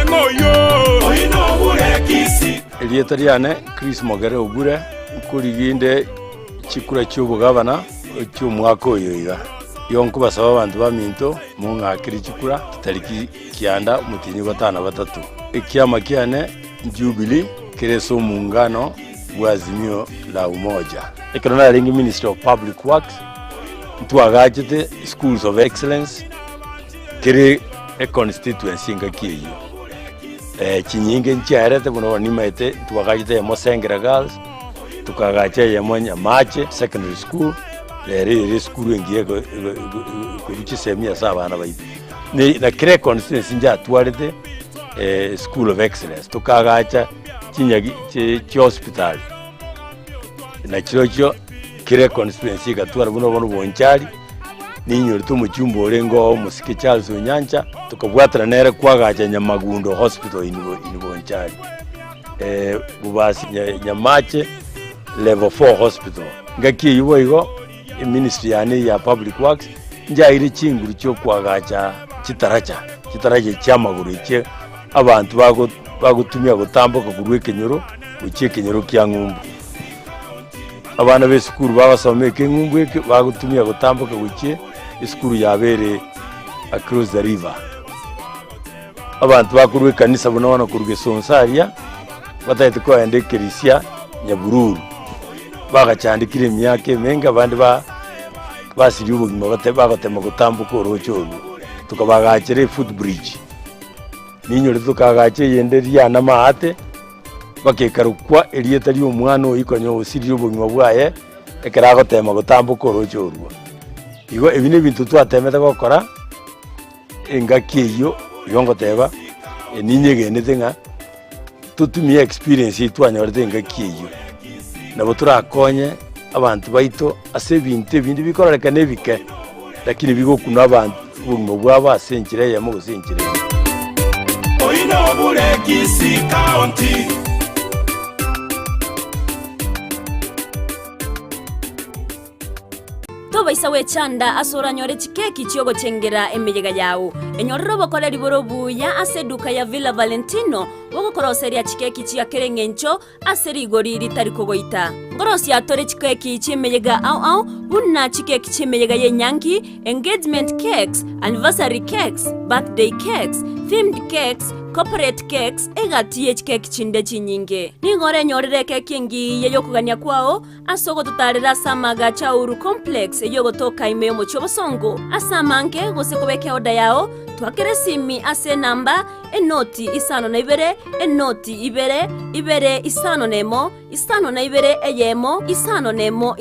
Speaker 5: ng'oyio oino obure Kisii.
Speaker 6: Erieta riane Chris Mogere Ogure, nkorigia inde chikura chi'obogabana chi'omwaka oyo iga. Igo nkobasaba abanto baminto mong'akere chikura chitariki kianda omotienyi gatano batato. Ekiama kiane Jubilee kere ase omongano bwa Azimio la Umoja. Ekero narenge Ministry of Public Works, ntwagachete Schools of Excellence kere econstituency engaki eyio. Chinyinge nchiaerete buna bono nimaete ntwagachete eyemo Sengera Girls, tokagacha eyemo Nyamache Secondary School, rero ere esukuru engiya eko eko ekorwa chisemi ase abana baito. Ne na kera econstituency njatwarete school of excellence, tokagacha chinyagi chi chihospitali. Na chirochio kera econstituency egatwara buna bono Bonchari, ninyorete omochumba orenge oo omosike Charles Onyancha, tokabwatana nere kwagacha Nyamagundo Hospital in in Bonchari, Bobasi Nyamache Level 4 Hospital. Engaki eyio boigo, eministry yane eye ya Public Works, nchaire chinguru chia okoagacha chitaracha, chitaracha echi chi'amagoro echi abanto bago bagotumia gotamboka korwa ekenyoro gochia ekenyoro kia ng'umbu. Abana ba esukuru bagosoma ekeng'umbu eke bagotumia gotamboka gochia esukuru yabo ere across the river. Abanto bakorwa ekanisa buna bono korwa Gesonso aria, batagete kogenda ekerisia Nyabururu, bagachandekire emiaka emenge abande ba basiria obogima bate bagotema gotamboka oroche orwo, tokabagachera efoot bridge. Ninyorete tokagacha eyende riana maate. Bakekarokwa erieta ri'omwana oyio konya osirire obogima bwaye ekero agoteema gotamboka orooche orwo. Igo ebi nebinto twateemete gokora engaki eyio, igo ngoteba ninyegenete ng'a totumie experience eyio twanyorete engaki eyio, nabo torakonye abanto baito ase ebinto ebinde bikororekana ebike, lakini bigokuna abanto obogima bwabo ase enchera eyemo gose enchera ende.
Speaker 5: Oino obure Kisii County.
Speaker 7: Tobaisa gwechanda ase oranyore chikeki chi'ogochengera emeyega yao. Enyorere obokoreri bore obuya ase eduka ya Villa Valentino bogokoroseria chikeki chia kera eng'encho ase rigori ritari kogoita. Nkorosia tore chikeki chi'emeyega ao ao buna chikeki chi'emeyega y'enyangi, engagement cakes, anniversary cakes, birthday cakes, themed cakes, corporate cakes, egati ye chikeki chinde chinyinge. Nigo orenyorere ekeki engiya y'okogania kwao Ase ogototaarera ase amaagacho a Uhuru Complex eyio ogotoka ime y'omochie obosongo ase amange gose kobeka eoda yao, twakere esimi ase enamba, enoti 52, enoti ibere, ibere, 51, 52 eyemo, 51.